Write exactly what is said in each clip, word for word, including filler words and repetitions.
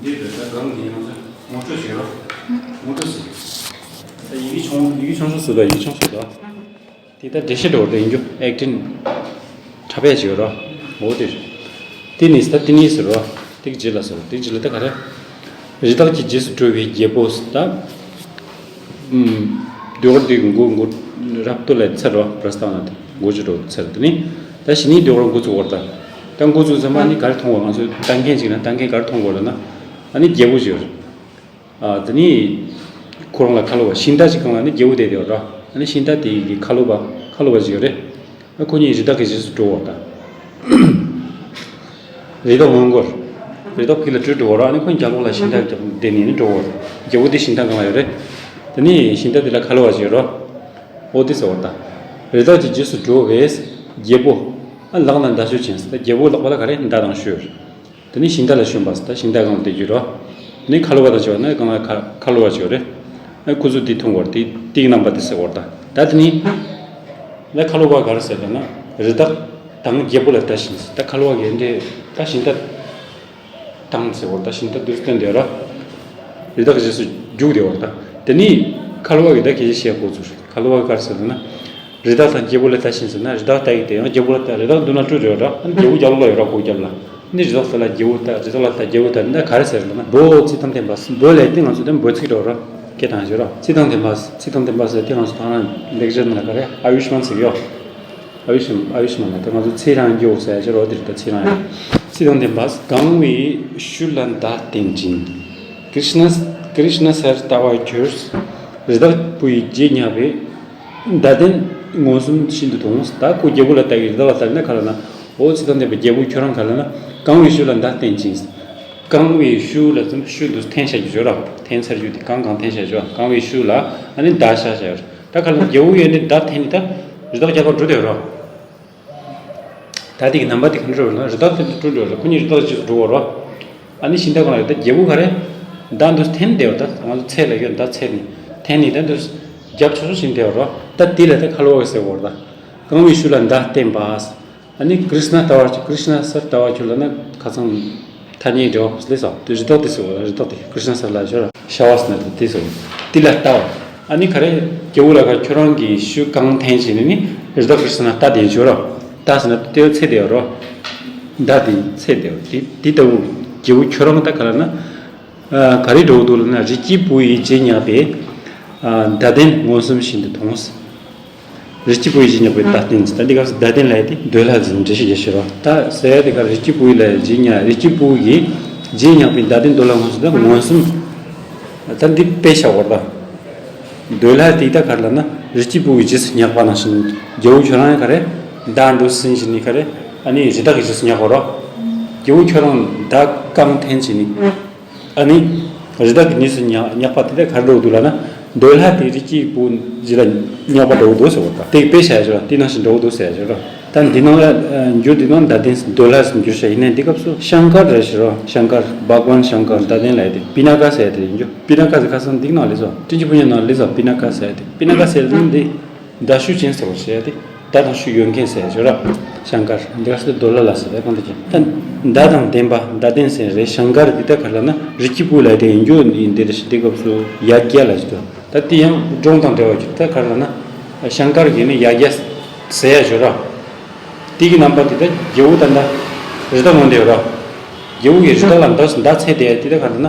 འདི་ལྟར་གང་གི་ཡང་ཚུལ་ངོ་སྤྲོད་བྱེད་རོགས། ངོ་སྤྲོད་ཟེར། ད་ཡི་གེ་ཆུང་ཡི་གེ་ཆུང་ཆུང་བཟོས་དང་ཡི་གེ་ཆུང་བཟོས་དང་། དེ་ལྟར་འགྲེལ་བཤད་འགྲོ་བར་ཡིན་རྒྱུ་ཨེག་ཊིན་འཁྲབ་པས་བྱེད་རོགས། འོ་དེ་རེད། དེ་ནི་ད་དེ་ནི་ཟེར་རོགས། དེ་གི་རྗེས་ལ་ཟེར་རོགས། དེ་གི་རྗེས་ལ་ད་ག་རེ། རི་དྭགས་ཀྱི་རྗེས་སུ་འགྲོ་བའི་རྒྱལ་པོ་ད། ཟློས་གར་འདི་མགོ་མགོ་རབ་ཏུ་ལས་ཚར་རོ། པྲ་སྟ་ན་དེ་མགོ་ཅི་འགྲོ་ཚར་དེ་ནི། ད་ཞི་ནི་ཟློས་གར་འགོ་ཚུགས་བར་ད། ད་འགོ་ཚུགས་ཙམ་པ་ནི་ག་རེ་མཐོང་བ། ང་ཚོས་ལྟ་མཁན་ཅིག་ན་ལྟ་མཁན་ག་རེ་མཐོང་བ་ལ་ན། ཨ་ནི་རྒྱལ་པོ་ཅིག་ཡོད་རེད། ཨ་དེ་ནི། ཁོ་རང་ལ་ཁ་ལོ་བ་ཤིང་རྟ་ཅིག་སྒང་ལ་ནི་རྒྱལ་པོ་བསྡད་དེ་ཡོད་ར། ཨ་ནི་ཤིང་རྟ་དེ་གི་ཁ་ལོ་བ་ཁ་ལོ་བ་ཅིག་ཡོད་རེད། ཨ་ཁོ་གཉིས་རི་དྭགས་ཀྱི་རྗེས་སུ་འགྲོ་བ་ད། རི་དྭགས་སྔོན་འགོར། རི་དྭགས་ཕི་ལ་བྲོས་འགྲོ་བ་ར། ཨ་ནི་ཁོ་རྒྱབ་ལོགས་ལ་ཤིང་རྟ་བསྡད་ནས་ནི་འགྲོ་བ། རྒྱལ་པོ་དེ་ཤིང་རྟ་སྒང་ལ་ཡོད་རེད། དེ་ནི་ཤིང་རྟ་དེ་ལ་ཁ་ལོ་བ་ཅིག་ཡོད་ར། འོ་དེ་ཟེར་བ་ད། རི་དྭགས་ཀྱི་རྗེས་སུ་འགྲོ་བས་རྒྱལ་པོ། ཨ་ལག་ན་མདའ་གཞུ་ཅན་ཟེར་ད་རྒྱལ་པོ་ལག་པ་ལ་ག་རེ་མདའ་དང་གཞུ་ཡོད་རེད། དེ་ནི་ཤིང་རྟ་ལ་ཞོན་པ་ཟེར་ད་ཤིང་རྟ་སྒང་དེ་རྒྱུ་རོ། དེ་ནི་ཁ་ལོ་བ་དང་བྱ་བ་ན་སྒང་ལ་ཁ་ཁ་ལོ་བ་བྱ་བ་རེད། ཨ་ཁུ་ཚུར་དེ་ཐུང་བར་དེ་དེའི་རྣམ་པ་དེ་ཟེར་བར་ད། ད་དེ་ནི། ལ་ཁ་ལོ་བ་ག་རེ་ཟེར་ད་ན། རི་དྭགས་དང་རྒྱལ་པོ་ལ་ལྟ་ཞིང་ཟེར་ད་ཁ་ལོ་བ་གི་འདྲེ་ད་ཤིང་རྟ་དང་ཟེར་བར་ད་ཤིང་རྟ་དུས་སྟོན་དེ་ར། རི་དྭགས་རྗེས་སུ་རྒྱུག་དེ་བར་ད། དེ་ནི་ཁ་ལོ་བ་གི་ད་ཁྱེད་ཀྱིས་བཤད་དགོས་ཚུལ་ཁ་ལོ་བ་ག་རེ་ཟེར་ད་ན། རི་དྭགས་དང་རྒྱལ་པོ་ལ་ལྟ་ཞིང་ཟེར་ན་རི་དྭགས་ལྟ་ཡི་དེ་ཡང་རྒྱལ་པོ་ལ་ལྟ། རི་དྭགས་མདུན་ལ་སྤྲོད་རེད་ར། ཨ་ནི་རྒྱལ་པོ་རྒྱབ་ལོགས་ལ་ཡོད་ར་ཁོ་རྒྱབ་ལ། ཨ་ནི་རི་དྭགས་ལ་རྒྱལ་པོ་ལྟ་རི་དྭགས་ལ་ལྟ་རྒྱལ་པོ་ལྟ་འདི་ག་རེ་ཟེར་ལབ་ན་འབོ་ཚིག་དང་ལྡན་པ། འབོ་ལས་དེ་ང་ཚོ་དེ་འབོ་ཚིག་རེད་ར། སྐད་དང་ཞོར་ར་ཚིག་དང་ལྡན་པ། ཚིག་དང་ལྡན་པ་ཟེར་དེ་ང་ཚོ་ཐང་ལ་ལེགས་སྦྱར་ནང་ལ་ག་རེ་ཨ་ཡུཤ་མན་ཟེར་གི་ཡོད། ཨ་ཡུཤ་ཨ་ཡུཤ་མན་ལ་དེ་ང་ཚོ་ཚེ་རིང་རྒྱུ་ཟེར་ཞོར་རོ་དེ་རེད་ད་ཚེ་རིང་ཡ། ཚིག་དང་ལྡན་པ། གང་བའི་ཤུལ་ལ་མདའ་བསྟན་ཅིང་། ཀྲིཤ་ན་ཀྲིཤ་ན་སར་ལྟ་བར་གྱུར། རི་དྭགས་བུ་ཡི་རྗེས་བསྙེགས་པས། མདའ་ལྡན་མངོན་སུམ་ཤིན་ཏུ་མཐོང་། ད་ཁོ་རྒྱལ་པོ་ལ་ལྟ་གི་རི་དྭགས་ལ་ལྟ་ན་ག་རེ་ལབ་ན། འོ་ཚིག་དང་ལྡན་པའི་རྒྱལ་པོ་ཁྱོད་རང་ག་རེ་ལབ་ན། གང་བའི་ཤུལ་ལ་མདའ་བསྟན་ཅིང་། གང་བའི་ཤུལ་ལ་ཙམ་ཤུལ་དུ་འཐེན་བྱ་རྒྱུ་བརྗོད་ར། འཐེན་ཚར་རྒྱུ་དེ་གང་གང་འཐེན་བྱ་རྒྱུ། གང་བའི་ཤུལ་ལ་ཨ་ནི་མདའ་བཞག་བྱ་ར། ད་ག་རེ་ལབ་ན་རྒྱལ་པོ་ཡོད་དེ་མདའ་འཐེན་ནི་ད་རི་དྭགས་རྒྱབ་ལ་འགྲོ་དེ་ར། ད་དེ་གི་རྣམ་པ་དེ་ག་འདྲ་རེད་ལབ་ན་རི་དྭགས་དེ་འགྲོ་འགྲོ་ར། ཁོ་གཉིས་རི་དྭགས་རྗེས་སུ་འགྲོ་བ་ར། ཨ་ནི་ཤིང་རྟ་གང་ལ་ཡོད་ད་རྒྱལ་པོ་ག་རེ། མདའ་འདུག་འཐེན་བསྡད་པ་ད་ང་ཚོ་ཚད་ལ་ཡོད་མདའ་ཚད་ནི། འཐེན་ནི་ད་འདུག་རྒྱབ་ཆུ་སོ་བཞིན་བསྡད་པ་ར། ད་དེ་ལ་ད་ཁ་ལོ་བ་ཟེར་བ་ར་ད། གང་བའི་ཤུལ་ལ་མདའ་བསྟན་པ། ཨ་ནི་ཀྲིཤ་ན་ལྟ་བར་ཀྲིཤ་ན་སར་ལྟ་བར་གྱུར་ལབ་ན་ཁ་སང་ཐ་སྙད་འབྲེལ་བ་ལས་སོ་དེ་རི་དྭགས་དེ་ཟེར་བ་རི་དྭགས་དེ་ཀྲིཤ་ན་སར་ལ་ཞོར་ཤ་བ་ཟེར་ན་དེ་དེ་ཟེར་བ་དེ་ལ་ལྟ་བ། ཨ་ནི་ག་རེ་རྒྱལ་པོ་ལ་ག་ཁྱོད་རང་གི་ཤུལ་གང་འཐེན་བྱས་ནས་ནི་རི་དྭགས་ཀྲིཤ་ན་ལྟ་དེ་ཞོར་རོ་ལྟ་ཟེར་ན་དེ་ཚེ་དེ་རོ། མདའ་དེ་ཚེ་དེ་རོ་དེ་དེ་ལྟ་བུ་རྒྱལ་པོ་ཁྱོད་རང་ད་ག་ལ་ན། ག་རེ་འགྲོ་འདུག་ལབ་ན་རི་སྐྱེས་བུ་ཡི་རྗེས་བསྙེགས་པས། མདའ་ལྡན་མངོན་སུམ་ཤིན་ཏུ་མཐོང་། རི་སྐྱེས་བུ་ཡི་རྗེས་བསྙེགས་པའི་མདའ་ལྡན་ཟེར་ད་འདི་ག་མདའ་ལྡན་ལབ་ཡ་དེ་འདོད་ལྷ་ཟེར་འགྲེལ་བཤད་རྒྱག་ཤེས་རོགས། ད་ཟེར་ཡ་དེ་ག་རི་སྐྱེས་བུ་ཡི་ལ་རྗེས་བསྙེགས་རི་སྐྱེས་བུ་ཡི་རྗེས་བསྙེགས་པའི་མདའ་ལྡན་འདོད་ལྷ་མངོན་སུམ་ད་མངོན་སུམ། ད་འདི་དཔེ་བཞག་པར་ད། འདོད་ལྷ་དེ་ད་ག་རེ་ལབ་ན་རི་སྐྱེས་བུ་ཡི་རྗེས་སུ་བསྙེགས་པ་ནང་བཞིན་རྒྱལ་པོ་ཁྱོད་རང་ཡང་ག་རེ་མདའ་འདུག་ཟིན་བཞིན་ནི་ག་རེ་ཨ་ནི་རི་དྭགས་ཀྱི་རྗེས་སུ་བསྙེགས་པ་རོ། རྒྱལ་པོ་ཁྱོད་རང་མདའ་རྐང་འཐེན་བྱས་ནི། ཨ་ནི། རི་དྭགས་ཀྱི་རྗེས་སུ་བསྙེགས་བསྙེགས་པ་དེ་ལ་ག་རེ་འགྲོ་འདུག་ལབ་ན། འདོད་ལྷ་དེ་རི་སྐྱེས་བུ་རྗེས་ལ་བསྙེགས་པ་འགྲོ་འདུག་ཟེར་བ་དང་དེ་དཔེ་བྱ་ཡ་ཞོར་དེ་ནང་བཞིན་འགྲོ་འདུག་ཟེར་ཡ་ཞོར། ད་འདི་ནང་ལ་འགྱུར་འདི་ནང་མདའ་ལྡན་འདོད་ལྷ་ཟེར་འགྱུར་བྱ་ཡིན་ནའི་འདི་སྐབས་སུ་ཤང་ཀར་རེད་ཞེས་རོ། ཤང་ཀར་བྷག་ཝན་ཤང་ཀར་མདའ་ལྡན་ལབ་ཡ་དེ་པི་ན་ཀ་ཟེར་ཡ་དེ་ཡིན་རྒྱུ། པི་ན་ཀ་ཟེར་ཁ་སང་འདི་ནང་ལས་སོ་ཏྲིན་ཅི་ཕུ་ཉ་ནང་ལས་སོ་པི་ན་ཀ་ཟེར་ཡ་དེ་པི་ན་ཀ་ཟེར་ཡ་དེ་འདི། མདའ་གཞུ་ཅན་ཟེར་བ་ཞེས་ཏེ། མདའ་དང་གཞུ་ཡོད་མཁན་ཟེར་ཞོར་ར། ཤང་ཀར། འདི་ག་ཟེར་འདོད་ལྷ་ལ་ཟེར་ཏེ་གང་དུ་ཅན། ད་མདའ་དང་ལྡན་པ་མདའ་ལྡན་ཟེར་རེད། ཤང་ཀར་འདི་ད་ག་ལ་ན་རི་སྐྱེས་བུ་ལ་དེ་ཡིན་རྒྱུ་ཡིན་འདི་རེད་ཞེས་དེ་སྐབས་སུ་ཡ་གྱལ་ལ་ཞིག་ཏུ། ད་དེ་ཡང་སྒྲུང་དང་འབྲེལ་བ་ཞིག་ད་ག་ལ་ན། ཤང་ཀར་གྱིས་ནི་ཡ་གྱལ་ཟེར་ཡ་ཞོར་ར། དེ་གི་རྣམ་པ་དེ་ད་རྒྱལ་པོ་ད་ད་རི་དྭགས་ངོ་འདི་ཡོད་ར། རྒྱལ་པོ་གིས་རི་དྭགས་ལ་མདའ་མདའ་འཚལ་དེ་དེ་ད་ག་ལ་ན།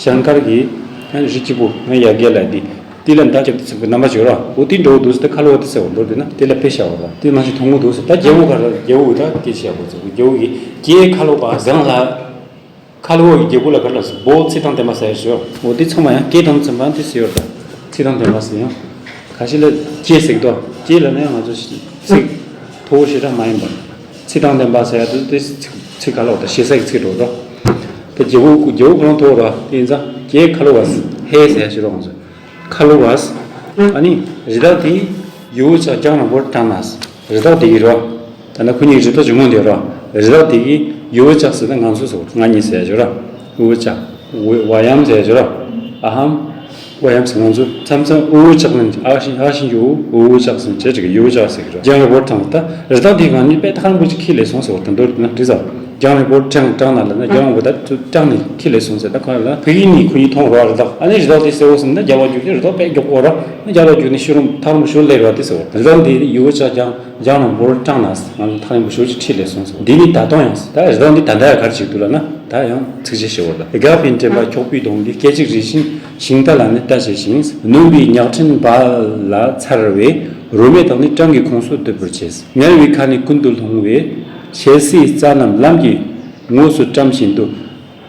ཤང་ཀར་གྱིས་ཡང་རི་སྐྱེས་བུ་ཡ་གྱལ་ལ་དེ་དེ་ལ་མདའ་རྒྱབ་སྟེ་ཚིག་པའི་རྣམ་པ་ཅིག་ཡོད་ར། འོ་དེ་འགྲོ་འདུག་ཟེར་ཏེ་ཁ་ལོ་བ་དེ་ཟེར་བ་འགྲོ་དུས་ན་དེ་ལ་དཔེ་བཞག་པ་ར། དེ་མ་གཞི་མཐོང་གི་འདུག་ཟེར། ད་རྒྱལ་པོ་ག་ར་རྒྱལ་པོ་གི་ད་སྐད་ཆ་བཤད་པ་ཚོ་རྒྱལ་པོ་གི་སྐྱེས་ཁ་ལོ་བ་བཟང་ལ། ཁ་ལོ་བ་གི་རྒྱལ་པོ་ལ་ག་རེ་ལབ་ཟེར་བོ་ཚིག་དང་ལྡན་པ་ཟེར་ཞོ། འོ་དེ་ཚང་མ་ཡང་སྐད་དང་ཚིག་དང་དེ་ཟེར་ཡོད་ར། ཚིག་དང་ལྡན་པ་ཟེར་ཡང་། ཁ་ཤས་ལ་སྐྱེས་ཟེར་གི་འདུག་སྐྱེས་ལ་ནི་ང་ཚོ་ཚིག་མཐོ་བོ་ཞེ་དྲག་མ་ཡིན་པ། ཚིག་དང་ལྡན་པ་ཟེར་ཡ་དེ་དེ་ཚིག་ཚིག་ག་ལ་འོ་ད་ཞེ་ས་གི་ཚིག་འགྲོ་འགྲོ། དེ་རྒྱལ་པོ་རྒྱལ་པོ་ཁོ་རང་མཐོ་བོ་ར་དེ་ཡིན་ཙང་སྐྱེས་ཁ་ལོ་བ་ཧེ་ཟེར་ཡ་ཞིག་རོ་ང་ཚོ། ཁ་ལོ་བ། ཨ་ནི་རི་དྭགས་དེ་ཡུ་བོ་ཅག་རྒྱང་རིང་པོར་བགྲངས་ན། རི་དྭགས་དེ་གི་རོ། ད་ནི་ཁོ་གཉིས་རི་དྭགས་ཀྱི་ངོ་འདི་རོ། རི་དྭགས་དེ་གི་ཡུ་བོ་ཅག་ཟེར་ན་ང་ཚོ་ཟེར་ང་གཉིས་ཟེར་ཡ་ཞིག་རོ། ཡུ་བོ་ཅག་ཝ་ཡམ་ཟེར་ཞོར། ཨ་ཧམ། ཝ་ཡམ་ཟེར་ང་ཚོ་མཚམས་མཚམས་ཨུ་ཨུ་ཅག་ནི་ཨ་ཤིང་ཨ་ཤིང་ཡུ་ཨུ་ཨུ་ཅག་ཟེར་བྱས་ཅིག་ཡུ་ཨུ་ཅག་ཟེར་གི་རོ། རྒྱང་རིང་པོར་བགྲངས་ད་རི་དྭགས་དེ་ང་གཉིས་དཔེ་ཐག་རིང་པོ་ཅིག་ཁྱེར་ལས་སོང་ཟེར་བ་དང་མདོར་བསྡུ་ན་འགྲིག་ས། རྒྱང་རིང་པོར་སྤྲང་སྤྲང་ན་ལབ་ན། རྒྱང་རིང་པོ་ད་ཚུར་སྤྲང་ནས་ཁྱེར་སླེབས་སོང་ཟེར། ད་ཁོ་ལ་ཕ་གི་ནས་ཁོ་གཉིས་མཐོང་རོགས། རི་དྭགས་ཨ་ནི་རི་དྭགས་དེ་གསལ་པོ་སོང་ན་རྒྱལ་བ་རྒྱུག་ནས་རི་དྭགས་དཔེ་མགྱོགས་པོ་རོགས། རྒྱལ་བ་རྒྱུག་ནས་ཤི་རུང་ཐག་རིང་པོ་ཞོར་སླེབས་རོགས་དེ་ཟེར་བ། རི་དྭགས་དེ་ཡུལ་བོ་ཅག་རྒྱང་རྒྱང་རིང་པོར་སྤྲང་ན་ཟེར། ང་ཚོ་ཐག་རིང་པོ་ཞོར་ཅིག་ཁྲིད་སླེབས་སོང་ཟེར། འདི་ནི་ད་དུང་ཡང་ཟེར། ད་རི་དྭགས་འདི་ད་ལྟ་ཡང་ག་རེ་བྱེད་ཀྱི་འདུག་ལབ་ན། ད་ཡང་ཚིགས་བཅད་བཤད་པ་རེད། དགག་པའི་འདྲེན་པ་འཁྱོག་པོའི་གདོང་གིས། སྐད་ཅིག་རེ་བཞིན་ཤིང་རྟ་ལ་ནི་ལྟ་བྱས་ཤིང་། སྣུམ་པའི་ཉག་ཕྲན་འབབ་ལ་འཚར་བས། རོ་མའི་དྭགས་ནི་སྤྲང་གི་ཁོངས་སུ་སྡུད་པར་བྱེད། ངལ་བའི་ཁ་ནས་ཀུན་ཏུ་སློང་བའི། ཞལ་ཟས་རྩྭ་རྣམས་ལམ་གྱི་ངོས་སུ་བཀྲམ་བཞིན་དུ།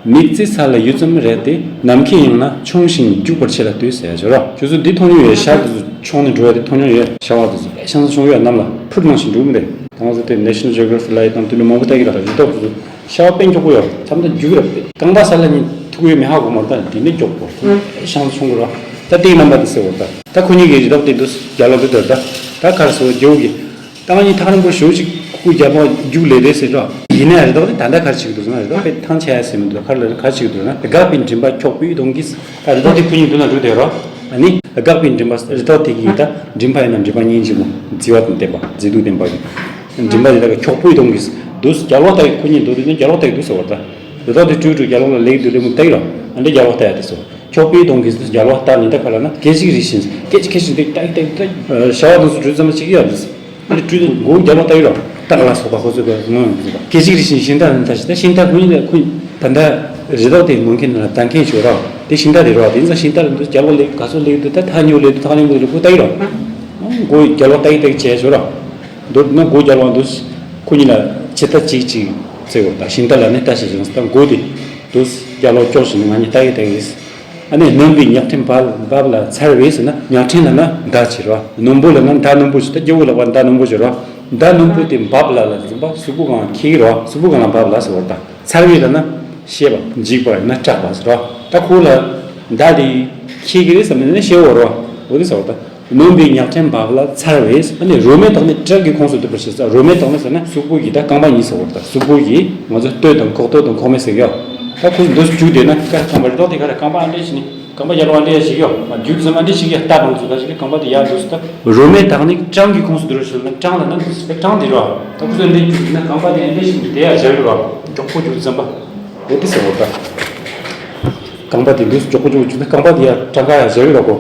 མིག་རྩེ་ས་ལ་ཡུད་ཙམ་རེག་སྟེ། ནམ་མཁའི་དབྱིངས་ན་མཆོང་ཞིང་རྒྱུག་པར་བྱེད་ལ་ལྟོས་ཟེར་ཡ་ཅིག་རོ། ཁྱོད་ཚོ་འདི་མཐོང་མྱོང་ཡོད། ཤར་དུ་མཆོང་ནས་འགྲོ་ཡ་དེ་མཐོང་མྱོང་ཡོད། ཤར་བ་དེ་ཚོ་ཤང་ས་མཆོང་ཡོད། གནམ་ལ་འཕུར་ནང་བཞིན་འགྲོ་གི་མི་རེད། ད་ང་ཚོ་དེ་National Geographic ལ་ཡི་དང་དུས་ནས་མང་པོ་ལྟ་གི་ར། རི་དྭགས་དེ་ཚོ་ཤར་བ་དཔེ་མགྱོགས་པོ་ཡོད། མཚམས་མཚམས་རྒྱུག་གི་ར། རྐང་པ་ས་ལ་ཉིད་ཐུག་ཡོད་མེད་ཧ་གོ་མ་རེད། ད་འདི་ནས་མགྱོགས་པོ་ཤང་ས་མཆོང་གི་ར། ད་དེའི་རྣམ་པ་དེ་ཟེར་བ། ད་ད་ཁོ་གཉིས་ཀྱི་རི་དྭགས་དེ་འདུག་རྒྱ་ལོ་དེ་དར། ད་ད་གར་སོ་རྒྱ་བོ་གི་ད་ང་གཉིས་ཐག་རིང་པོ་ཞེ་པོ་ཅིག་ཁོ་རྒྱ་ལོ་རྒྱུག་ལས་དེ་ཟེར་རོ། ཡིན་ནའི་རི་དྭགས་དེ་ད་ལྟ་ག་རེ་བྱེད་ཀྱི་འདུག་ཟེར་ན། རི་དྭགས་དཔེ་ཐང་ཆད་ཡ་ཟེར་མི་འདུག་ག་རེ་ལབ་ན། ག་རེ་བྱེད་ཀྱི་འདུག་ཟེར་ན། དགག་པའི་མགྲིན་པ་འཁྱོག་པོའི་གདོང་གིས། ད་རི་དྭགས་དེ་ཁོ་གཉིས་མདུན་ལ་འགྲོ་བསྡད་རོ། ཨ་ནི་དགག་པའི་མགྲིན་པ། རི་དྭགས་དེ་གིས་ད་མགྲིན་པ་ཡིན་ན་མགྲིན་པ་སྙིང་རྗེ་མོ་མཛེས་པ་དང་ལྡན་པ། མཛེས་སྡུག་ལྡན་པ་གི་མགྲིན་པ་དེ་ད་ག་འཁྱོག་པོའི་གདོང་གིས་འདུག་རྒྱ་ལོ་ལྟ་གི་ཁོ་གཉིས་འདུག་དེ་ནི་རྒྱ་ལོ་ལྟ་གི་འདུག་ཟེར་བ། ད་རི་དྭགས་དེ་ཀྲུག་ཀྲུག་རྒྱ་ལོ་ལ་ལེགས་འདུག་ལེགས་མོ་ལྟ་གི་རོ། ཨ་འདྲ་རྒྱ་ལོ་ལྟ་ཡ་དེ་ཟེར། འཁྱོག་པོའི་གདོང་གིས་རྒྱ་ལོ་ལྟ་ནི་ད་ག་ལབ་ན། སྐད་ཅིག་རེ་བཞིན། སྐད་ཅིག་སྐད་ཅིག་འདི་ལྟ་གི་ལྟ་གི་ལྟ་གི་ཤ་བ་དེ་ཚོ་འགྲོ་ཙམ་པ་ཅིག་ཡོད་དེ། ཨ་ནི་སྤྲུལ་ཏེ་མགོ་བོ་རྒྱ་ལོ་ལྟ་གི་རོ། སྟག་ལ་སོགས་པ་ཁོ་ཚོས་ག་ངོ་ཡོང་གི་ཟེར་བ། སྐད་ཅིག་རེ་བཞིན་ཤིང་རྟ་ལ་ལྟ་ཞིང་། ད་ཤིང་རྟ་ཁོ་གཉིས་ལ་ཁོ་ད་ལྟ་རི་དྭགས་དེ་མོན་མཁན་ལ་ལྟ་མཁན་ཞིག་རོ། དེ་ཤིང་རྟ་རེད་རོ། དེ་ཡིན་ཙང་ཤིང་རྟ་ལ་འདུག་རྒྱ་ལོ་ལེགས་ག་ཚོད་ལེགས་འདུག་ད་ཐག་ཉེ་བོ་ལེགས་འདུག་ཐག་རིང་པོ་ལེགས་འདུག་ལྟ་གི་རོ། མགོ་བོ་རྒྱ་ལོ་ལྟ་གི་ལྟ་གི་བྱས་ཞོར་རོ། མདོར་ན་མགོ་རྒྱ་ལོ་འདུག་ཁོ་གཉིས་ལ་ཇི་ལྟ་ཅིག་ཅིག་ཟེར་བ་དང་། ཤིང་རྟ་ལ་ནི་ལྟ་ཞེས་བྱུང་ཟེར། ད་མགོ་དེ་འདུག་རྒྱ་ལོ་སྐྱོག་བཞིན་ང་གཉིས་ལྟ་གི་ལྟ་གི་ཟེར། ཨ་ནི་སྣུམ་པའི་ཉག་ཕྲན་འབབ་འབབ་ལ་འཚར་བས་ཟེར་ན། ཉག་ཕྲན་ལབ་ན་མདའ་བྱེད་རོ། སྣུམ་པོ་ལབ་ན་མདའ་སྣུམ་པོ་བྱེད། ད་རྒྱལ་པོ་ལབ་པ་མདའ་སྣུམ་པོ་བྱེད་རོ། མདའ་སྣུམ་པོ་དེ་འབབ་ལ་ལ་ཟེར་བ་གཟུགས་པོ་སྒང་ལ་འཁྱེར་གི་རོ། གཟུགས་པོ་སྒང་ལ་འབབ་ལ་ཟེར་བ་དང་། འཚར་བས་ལབ་ན་ཤེས་པ། འཇིགས་པ་ཡིན་ན་སྐྲག་པ་ཟེར་རོ། ད་ཁོ་ལ་མདའ་དེ་འཁྱེར་གི་རེད་བསམ་ནས་ཤེས་འོ་རོ། འོ་དེ་ཟེར་བ་དང་། སྣུམ་པའི་ཉག་ཕྲན་འབབ་ལ་འཚར་བས། ཨ་ནི་རོ་མའི་དྭགས་ནི་སྤྲང་གི་ཁོངས་སུ་སྡུད་པར་བྱེད་ཟེར། རོ་མའི་དྭགས་ནི་ཟེར་ན་གཟུགས་པོ་ཡི་ད་རྐང་པ་གཉིས་ཟེར་བ་དང་། གཟུགས་པོ་ཡི་ང་ཚོ་སྟོད་དང་ཁོག་སྟོད་དང་ཁོག་སྨད་ཟེར་གི་ཡོད། ད་ཁོ་འདུག་རྒྱུག་བསྡད་ན་ཀ་རྐང་པ་རི་དྭགས་དེ་ག་རེ་རྐང་པ་ཨ་འདྲས་ཞིག་ནི། རྐང་པ་ཡར་ལོང་ཨ་འདྲས་ཞིག་ཡོད། རྒྱུག་ཙམ་ཨ་འདྲས་ཞིག་ཡ་ལྟ་བང་ཚོ་ད་ཞིག་རྐང་པ་དེ་ཡར་འགྲོ་སྲིད་ད། རོ་མའི་དྭགས་ནི་སྤྲང་གི་ཁོངས་སུ་སྡུད་རོ་ཞེས་ན། སྤྲང་ལ་ན་འདུག་སྲིད་པའི་སྤྲང་དེ་རོ། ད་ཁོ་ཚོ་འདྲས་རྒྱུག་ན་རྐང་པ་དེ་ཨ་འདྲས་ཞིག་ནི་དེ་ཡ་བཞག་གི་རོ། མགྱོགས་པོ་རྒྱུག་ཙམ་པ། འོ་དེ་ཟེར་བ་ད། རྐང་པ་དེ་འདུག་མགྱོགས་པོ་མགྱོགས་པོ་རྒྱུག་ན་རྐང་པ་དེ་ཡ་སྤྲང་ཀ་ཡ་བཞག་གི་རོ་ཁོ།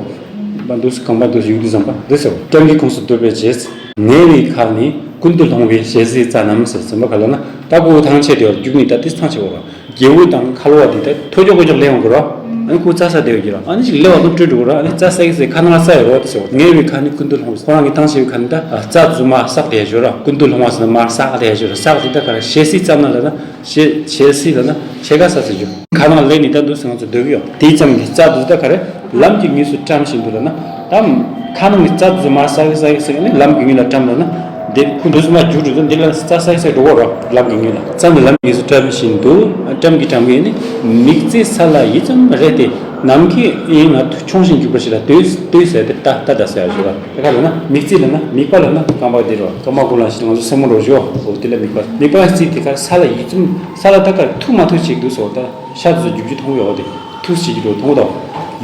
མ་འདུག་རྐང་པ་འདུག་ཡུག་དེ་ཙམ་པ་འདི་ཟེར་བ། སྤྲང་གི་ཁོངས་སུ་སྡུད་པའི་རྗེས། ངལ་བའི་ཁ་ནས་ཀུན་ཏུ་སློང་བའི་ཞལ་ཟས་རྩྭ་རྣམས་ཟེར་ཙམ་པ་ག་ལ་ན། ད་ཁོ་ཐང་ཆད་དེ་བར་རྒྱུག་ནི་ད་དེ་ཐང་ཆད་བ་རོ། རྒྱལ་པོ་དང་ཁ་ལོ་བ་དེ་ད་ཐོ་ཅོག་ཀོ་ཅོག་ལེན་འོང་གི་རོ། ཨ་ནི་ཁོ་རྩྭ་ཟ་བསྡད་ཡོད་ཀྱི་རོ། ཨ་ནི་ཅིག་ལེ་བ་ལོ་སྤྲོད་འགྲོ་གི་རོ། ཨ་ནི་རྩྭ་ཟ་གི་ཟེར་ཁ་ནང་ལ་རྩྭ་ཡོད་རོ་དེ་ཟེར་བ། ངལ་བའི་ཁ་ནི་ཀུན་ཏུ་སློང་བའི། ཁོ་རང་གི་ཐང་ཆད་པའི་ཁ་ནི་ད་རྩྭ་རྫུན་མ་ཟ་བསྡད་ཡོད་རོ། ཀུན་ཏུ་སློང་བ་ཟེར་ན་མར་ཟ་བསྡད་ཡོད་རོ། ཟ་བསྡད་ད་ག་རེ་ཞལ་ཟས་རྩྭ་རྣམས་ལབ་ན། ཞལ་ཞལ་ཟས་ལབ་ན་ཕྱེད་ཀ་ཟ་ཟེར་རྒྱུ། ཁ་ནང་ལེན་ནི་ད་འདུག་སེ་ང་ཚོ་སྡོད་ཀྱི་ཡོད། དེ་ཙམ་གྱི་རྩྭ་འདུག་ད་ག་རེ་ལམ་གྱི་ངོས་སུ་བཀྲམ་བཞིན་འདུག་ལབ་ན། ད་ཁ་ནང་གི་རྩྭ་འདུག་མར་ཟ་གི་ཟ་གི་ཟ་གི་ནི་ལམ་གྱི་ངོས་ལ་བཀྲམ་ལབ་ན། འདི་ཁོ་འདུག་སེ་མར་རྒྱུག་འགྲོ་དུས་འདི་ལ་རྩྭ་ཟ་གི་ཟ་གི་འགྲོ་གོ་རོ། ལམ་གྱི་ངོས་ལ། རྩྭ་འདི་ལམ་གྱི་ངོས་སུ་བཀྲམ་བཞིན་འདུག་བཀྲམ་གྱི་བཀྲམ་གྱི་ནི་མིག་རྩེ་ས་ལ་ཡུད་ཙམ་རེག་སྟེ། ནམ་མཁའི་དབྱིངས་ན་མཆོང་ཞིང་རྒྱུག་པར་བྱེད་ལ་ལྟོས་ལྟོས་ཟེར་ཏེ་ལྟ་ལྟ་ད་ཟེར་ཡ་ཞུ་བ། དེ་ག་ལབ་ན་མིག་རྩེ་ལབ་ན་མིག་པ་ལབ་ན་རྐང་པ་འདི་རོ། རྐང་པ་གུ་ལ་ཞིག་ང་ཚོ་སེན་མོ་རོ་ཞོ་འོ་དེ་ལ་མིག་པ། མིག་པ་རྩེ་དེ་ག་ས་ལ་ཡིད་ཙམ། ས་ལ་ད་ག་ཐུག་མ་ཐུག་ཅིག་འདུག་སོ། ད་ཤ་ཚོ་རྒྱུག་རྒྱུ་མཐོང་ཡོད་དེ་ཐུག་ཅིག་རོ་མཐོང་དང་།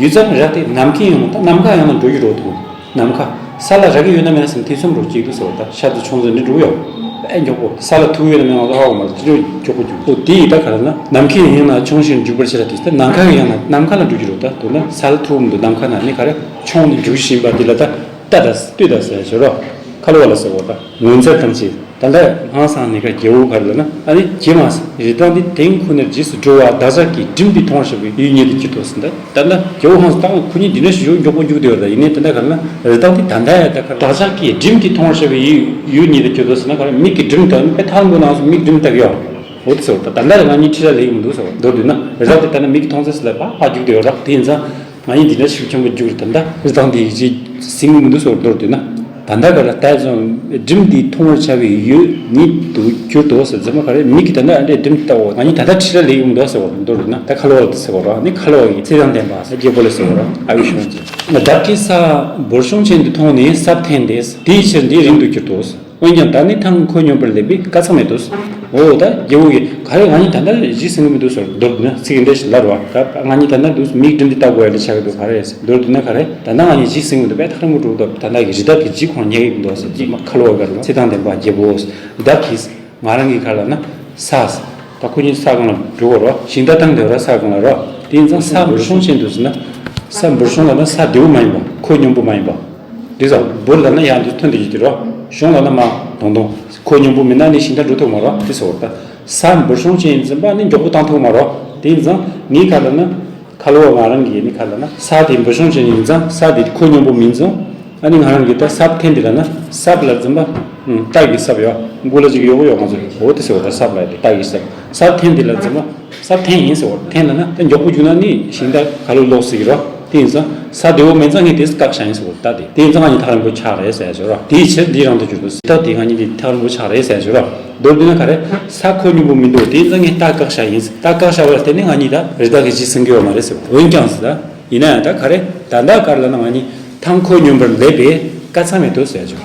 ཡུད་ཙམ་རག་སྟེ་ནམ་མཁའི་ཡང་ད་ནམ་མཁའ་ཡང་ན་འགྲོ་རྒྱུ་རོ་མཐོང་། ནམ་མཁའ་ས་ལ་རག་གི་ཡོད་ན་མེད་ན་སེམས་ཐེ་ཚོམ་རོ་ཅིག་འདུག་སོ། ད་ཤ་ཚོ་མཆོང་ཟེར་འདི་འགྲོ་ཡོད། ཨེ་མགྱོགས་པོ་ས་ལ་ཐུག་ཡོད་ན་མེད་ང་ཚོ་ཧ་གོ་མ་རེད། ཅི་འགྲོ་མགྱོགས་པོ་རྒྱུག་སོ། དེ་ཡི་ད་ག་ལབ་ན་ནམ་མཁའི་ཡང་ན་མཆོང་ཞིང་རྒྱུག་པར་བྱེད་ལ་དེ་ད་ནམ་མཁའ་ཡང་ན་ནམ་མཁའ་ལ་འགྲོ་རྒྱུ་རོ། ད་མདོར་ན་ས་ལ་ཐུག་མི་འདུག་ནམ་མཁའ་ན་ནི་ག་རེ་མཆོང་ནས་རྒྱུག་བཞིན་པ་འདི་ལ་ད་ལྟ་ད་ལྟོས་ད་ཟེར་ཞོར་རོ། ཁ་ལོ་བ་ལ་ཟེར་བ་ད་ངོ་མཚར་དང་བཅས། ད་ལྟ་ཧང་སང་ནི་ཁ་རྒྱལ་པོ་ག་རེ་ལབ་ན། ཨ་ནི་ཀྱེ་མ་ཟེར། རི་དྭགས་འདི་དེང་ཁོ་ནར་རྗེས་སུ་འགྲོ་བ། བདག་ཅག་གིས་སྦྲུམ་འདི་མཐོང་བར་བྱ་བའི་ཡུལ་ཉིད་དུ་གྱུར་ཏོ་ཟེར། ད་ད་ལྟ་རྒྱལ་པོ་ཧང་སང་ད་ཁོ་གཉིས་འདི་འདྲ་ཞིག་ཡོང་མགྱོགས་པོ་རྒྱུག་བསྡད་ཡོད་རེད། ད་ཡིན་ནའི་ད་ལྟ་ག་རེ་ལབ་ན་རི་དྭགས་འདི་ད་ལྟ་ཡ་ད་ག་རེ་བདག་ཅག་གིས་སྦྲུམ་གྱིས་མཐོང་བར་བྱ་བའི་ཡུལ་ཡུལ་ཉིད་དུ་གྱུར་ཏོ་ཟེར་ན་ག་རེ། མིག་གིས་སྦྲུམ་ལྟ་ནི་དཔེ་ཐང་པོ་ནང་སུ་མིག་སྦྲུམ་ལྟ་གི་ཡོད། འོ་དེ་ཟེར་བ་ད་ད་ལྟ་ང་གཉིས་ཁྲིད་ལ་ལེགས་མི་འདུག་ཟེར་བ། མདོར་བསྡུས་ན་རི་དྭགས་དེ་ད་ནི་མིག་གིས་མཐོང་ཚད་ཟེར་ལ་ཕར་ཕར་རྒྱུག་བསྡད་ཡོད་རེད། དེ་ཡིན་ཙང་། ང་ཡིན་འདི་འདྲ་ཞིག་ཆེན་པོ་རྒྱུགས་རེད། ད་ལྟ་རི་དྭགས་འདི་ཡིད་ཆེས་ཟིན་གི་མི་འདུག་ཟེར་བ། མདོར་བསྡུས་ན། ད་ལྟ་ག་ལ་ལྟ་ཙང་སྦྲུམ་འདི་མཐོང་བར་བྱ་བའི་ཡུལ་ཉིད་དུ་གྱུར་ཏོ་ཟེར། ཙམ་མ་ག་རེ་མིག་གིས་ད་ལྟ་ཨ་འདྲས་སྦྲུམ་འདི་ལྟ་བོ། ང་གཉིས་ད་ལྟ་ཁྲིད་ལ་ལེགས་ཡོང་འདུག་ཟེར་བ། མདོར་བསྡུས་ན་ད་ཁ་ལོ་བ་ལ་ཟེར་བ་ར། ནི་ཁ་ལོ་བ་ཡི་ཚེ་དང་ལྡན་པ་ཟེར་རྒྱལ་པོ་ལ་ཟེར་བ་ར། ཨ་ཡུ་ཤོན་ཅེ། བདག་གིས་ས་འབོར་ཆུང་ཅན་དུ་མཐོང་ནས་སྲབ་འཐེན་ཏེ། དེའི་ཕྱིར་འདི་རིང་དུ་གྱུར་ཏོ། འོན་ཀྱང་བདག་ནི་ཐང་ཁོད་སྙོམས་པར་སླེབས་པས་དཀའ་ཚེགས་མེད་དོ། འོ་ད་རྒྱལ་པོ་གིས་ག་རེ་ང་གཉིས་ད་ལྟ་གཞི་ཟིན་གི་མི་འདུག་ཟེར། མདོར་བསྡུས་ན་ཚིག་འདི་འདྲ་ཞིག་ལབ་ར། ད་ང་གཉིས་ད་ལྟ་འདུག་མིག་སྦྲུམ་འདི་ལྟ་དགོས་ཡ་འདི་ཆགས་ཀྱི་འདུག་ག་རེ་ཟེར། མདོར་བསྡུས་ན་ག་རེ་ད་ལྟ་ང་གཉིས་གཞི་ཟིན་གི་མི་འདུག་དཔེ་ཐག་རིང་པོ་འགྲོ་གི་འདུག་ད་ལྟ་གི་རི་དྭགས་ཀྱི་ལྗིད་ཁོང་ཉལ་གི་མི་འདུག་ཟེར། ཅིག་མ་ཁ་ལོ་བ་ག་རེ་ལ་ཚེ་དང་ལྡན་པ་རྒྱལ་པོ། བདག་གིས་ང་རང་གིས་ག་རེ་ལབ་ན་ས། ད་ཁོ་གཉིས་ས་སྒང་ལ་འགྲོ་དགོས་རོ། ཞིང་རྟ་བཏང་དེ་ར་ས་སྒང་ལ་རོ། དེ་ཡིན་ཙང་ས་འབུར་ཤོང་ཅན་དུ་ཟེར་ན། ས་འབུར་ཤོང་ལ་ན་ས་བདེ་བོ་མ་ཡིན་པ། ཁོད་སྙོམས་པོ་མ་ཡིན་པ། འདི་ཙང་འབུར་ལ་ན་ཡང་འདི་ཐོན་དེ་ཡོད་དེ་རོ། ཤོང་ལ་ན་མ་དོང་དོང་། ཁོད་སྙོམས་པོ་མིན་ན་ནི་ཞིང་རྟ་འགྲོ་ཐུབ་མ་རོ། དེ་ཟེར་བ་ད། ས་འབུར་ཤོང་ཅན་ཡིན་ཙམ་པ་ནི་མགྱོགས་པོ་བཏང་ཐུབ་མ་རོ། དེ་ཡིན་ཙང་ངའི་ཁ་ལ་ན། ཁ་ལོ་བ་ང་རང་གི་ནི་ཁ་ལ་ན་ས་དེ་འབུར་ཤོང་ཅན་ཡིན་ཙང་ས་དེ་ཁོད་སྙོམས་པོ་མིན་ཙང་། ཨ་ནི་ང་རང་གི་ད་སྲབ་འཐེན་དེ་ལ་ན་སྲབ་ལ་འཛིན་པ། ཨུམ། རྟ་གི་སྲབ་ཡོད། མགོ་ལ་ཅིག་ཡོག་ཡོག་ང་ཚོ་འོ་དེ་ཟེར་བ་ད་སྲབ་ལ་དེ་རྟ་གི་སྲབ། སྲབ་འཐེན་དེ་ལ་འཛིན་པ། སྲབ་འཐེན་ཡིན་ཟེར་བ་འཐེན་ལ་ན་ད་མགྱོགས་པོ་རྒྱུག་ན་ནི་ཞིང་རྟ་ཁ་ལོ་ལོག་སྲིད་ཀྱི་རོ། དེ་ཡིན་ཙང་ས་བདེ་བོ་མེད་ཙང་ངས་དེ་བཀག་བཞག་ཡིན་ཟེར་བ་ད་དེ། དེ་ཡིན་ཙང་ང་གཉིས་ཐག་རིང་པོ་ཆགས་རེད་ཟེར་ཞོར་རོ། དེའི་ཕྱིར་འདི་རང་དུ་གྱུར་ཏོ། ད་དེ་ང་གཉིས་དེ་ཐག་རིང་པོ་ཆགས་རེད་ཟེར་ཞོར་རོ། མདོར་བསྡུས་ན་ག་རེ། ས་ཁོད་སྙོམས་པོ་མི་འདུག་དེ་ཡིན་ཙང་ངས་རྟ་བཀག་བཞག་ཡིན། རྟ་བཀག་བཞག་པ་ལ་བརྟེན་ནས་ང་གཉིས་ད་རི་དྭགས་ཀྱི་རྗེས་ཟིན་གྱི་ཡོད་མ་རེད་ཟེར་བ། འོན་ཀྱང་ཟེར་ད། ཡིན་ན་ཡང་ད་ག་རེ། ད་ལྟ་གར་ལ་ན་ང་གཉིས་ཐང་ཁོད་སྙོམས་པར་སླེབས་པས་དཀའ་ཚེགས་མེད་དོ་ཟེར་ཆོག་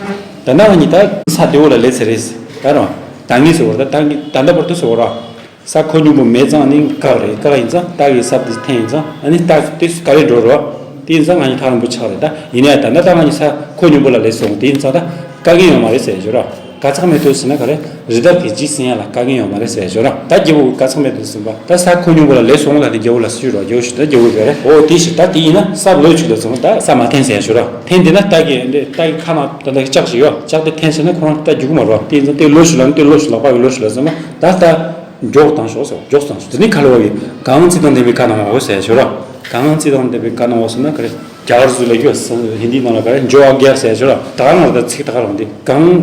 ད་ལྟ་ང་གཉིས་ད་ས་བདེ་བོ་ལ་སླེབས་ཚར་རེད་ཟེར། ད་རང་ད་ངས་ཟེར་བ་ད་ད་ངས་ད་ལྟ་བར་དུ་ཟེར་བ་ར། ས་ཁོད་སྙོམས་པོ་མེད་ཙང་ནི་བཀག་རེད། བཀག་ཡིན་ཙང་རྟ་གི་སྲབ་དེ་འཐེན་ཡིན་ཙང་ཨ་ནི་རྟ་དེ་ག་རེ་འགྲོ་རོ། དེ་ཡིན་ཙང་ང་གཉིས་ཐག་རིང་པོ་ཆགས་རེད་ད། ཡིན་ན་ཡང་ད་ལྟ་ད་ང་གཉིས་ས་ཁོད་སྙོམས་པོ་ལ་སླེབས་སོང་། དེ་ཡིན་ཙང་ད་དཀའ་ངལ་ཡོད་མ་རེད་ཟེར་ཞོར་ར། དཀའ་ཚེགས་མེད་དོ་ཟེར་ན་ག་རེ། རི་དྭགས་ཀྱི་རྗེས་ཟིན་ཡ་ལ་དཀའ་ངལ་ཡོད་མ་རེད་ཟེར་ཞོར་ར། ད་རྒྱལ་པོ་གི་དཀའ་ཚེགས་མེད་དོ་ཟེར་བ་ད་ས་ཁོད་སྙོམས་པོ་ལ་སླེབས་སོང་ལ་དེ་རྒྱལ་པོ་ལ་ཞུས་རོ། རྒྱལ་པོ་ཞུས་ད་རྒྱལ་པོ་ག་རེ། འོ་དེ་ཞིག་ད་དེ་ཡིན་ན་སྲབ་ལོས་ཆུག་ལ་ཟེར་བ་ད་ས་མ་འཐེན་ཟེར་ཞོར་ར། འཐེན་དེ་ན་རྟ་གི་འདི་རྟ་གི་ཁ་ནང་ད་ལྟ་ལྕགས་ཤིག་ཡོད། ལྕགས་དེ་འཐེན་ཟེར་ན་ཁོ་རང་རྟ་རྒྱུག་གི་མ་རོ། དེ་ཡིན་ཙང་དེ་ལོས་ཞུས་ལ་ནི་དེ་ལོས་ཞུས་ལག་པ་གི་ལོས་ཞུས་ལ་ཟེར་བ་ད་རྟ། མགྱོགས་བཏང་ཤོག་ཟེར། མགྱོགས་བཏང་ཤོག་དེ་ནི་ཁ་ལོ་བ་གིས་གང་ཚིག་དང་ལྡན་པའི་བཀའ་གནང་བའོ་ཟེར་ཞོར་ར། གང་ཚིག་དང་ལྡན་པའི་བཀའ་གནང་བའོ་ཟེར་ན་ག་རེ། རྒྱ་གར་ཚོ་ལ་ཡོད་ཟེར། ཧིན་དིའི་ནང་ལ་ག་རེ་འཇོ་ཨ་གྱ་ཟེར་ཞོར་ར། ད་ག་ནང་ལ་ད་ཚིག་ད་ག་རང་དེ་གང་།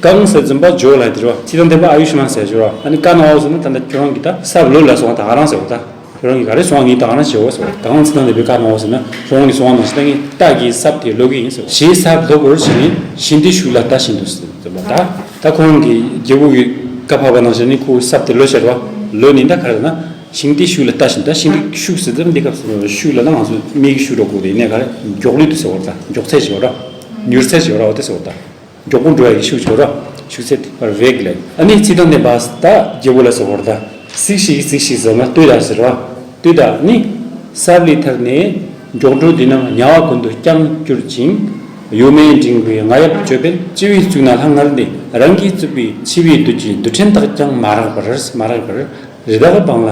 གང་ཟེར་འཛིན་པ་འཇོ་ལ་དེ་ར། ཚིག་དང་ལྡན་པ་ཨ་ཡུ་ཤི་མན་ཟེར་ཞོར་ར། ཨ་ནི་བཀའ་གནང་བའོ་ཟེར་ན་ད་ལྟ་ཁྱོད་རང་གིས་ད་སྲབ་ལོས་ལ་སོང་བ་ད་ག་རང་ཟེར་བ་ད། ཁྱོད་རང་གིས་ག་རེ་སོང་བ་ངས་ད་ག་རང་བྱེད་འོ་ཟེར་བ། གང་ཚིག་དང་ལྡན་པའི་བཀའ་གནང་བའོ་ཟེར་ན་ཁྱོད་རང་གིས་སོང་བ་ནང་བཞིན་ད་ངས་རྟ་གི་སྲབ་དེ་ལོས་ཀྱི་ཡིན་ཟེར་བ། ཞེས་སྲབ་ལོ་བོར་བྱས་ནས་ཞིང་རྟའི་ཤུགས་ལ་ལྟ་བཞིན་དུ་ཟེར་བ་ད། ད་ཁོ་རང་གི་རྒྱལ་པོ་གི་བཀའ་ཕབ་པ་ནང་བཞིན་ནི་ཁོའི་སྲབ་དེ་ལོས་བྱས་ར། ལོས་ནི་ད་ག་རེ་ན། ཞིང་རྟའི་ཤུགས་ལ་ལྟ་བཞིན་ད། ཞིང་རྟའི་ཤུགས་ཟེར་ཙམ་འདི་སྐབས་སུ་ཤུགས་ལ་ན་ང་ཚོ་མིག་གི་ཤུགས་འགྲོ་དགོས་དེ་ནས་ག་རེ་མགྱོགས་ལུས་དུ་ཟེར་བ་ད། མགྱོགས་ཚད་ཟེར་བ་ར། མྱུར་ཚད་ཟེར་བ་ར་འོ་དེ་ཟེར་བ་ད། མགྱོགས་པོ་འགྲོ་ཡ་གི་ཤུགས་ཟེར་བ་ར། ཤུགས་ཚད་དེ་བར་བེག་ལ། ཨ་ནི་ཚིག་དང་ལྡན་པ་ད་རྒྱལ་པོ་ལ་ཟེར་བ་ར་ད། གཟིགས་ཤིག་གཟིགས་ཤིག་ཟེར་ན་ལྟོས་དང་ཟེར་བ། ལྟོས་དང་ནི། སྲབ་ལས་ཐར་ནས་མགྱོགས་འགྲོ་འདི་རྣམས་དམྱལ་བ་ཀུན་ཏུ་བརྐྱངས་གྱུར་ཅིང་། གཡོ་མེད་འབྲིང་པོའི་རྔ་ཡབ་ཅོད་པན་ལྕི་བས་བཙུགས་ན་ལྷང་ངེར་འདི། རང་གིས་བཙུགས་པའི་འཆི་བའི་བདུད་ཀྱི་རྡུལ་ཕྲན་དག་ཀྱང་མ་རེག་པར་མ་རེག་པར། རི་དྭགས་སྤང་ལ་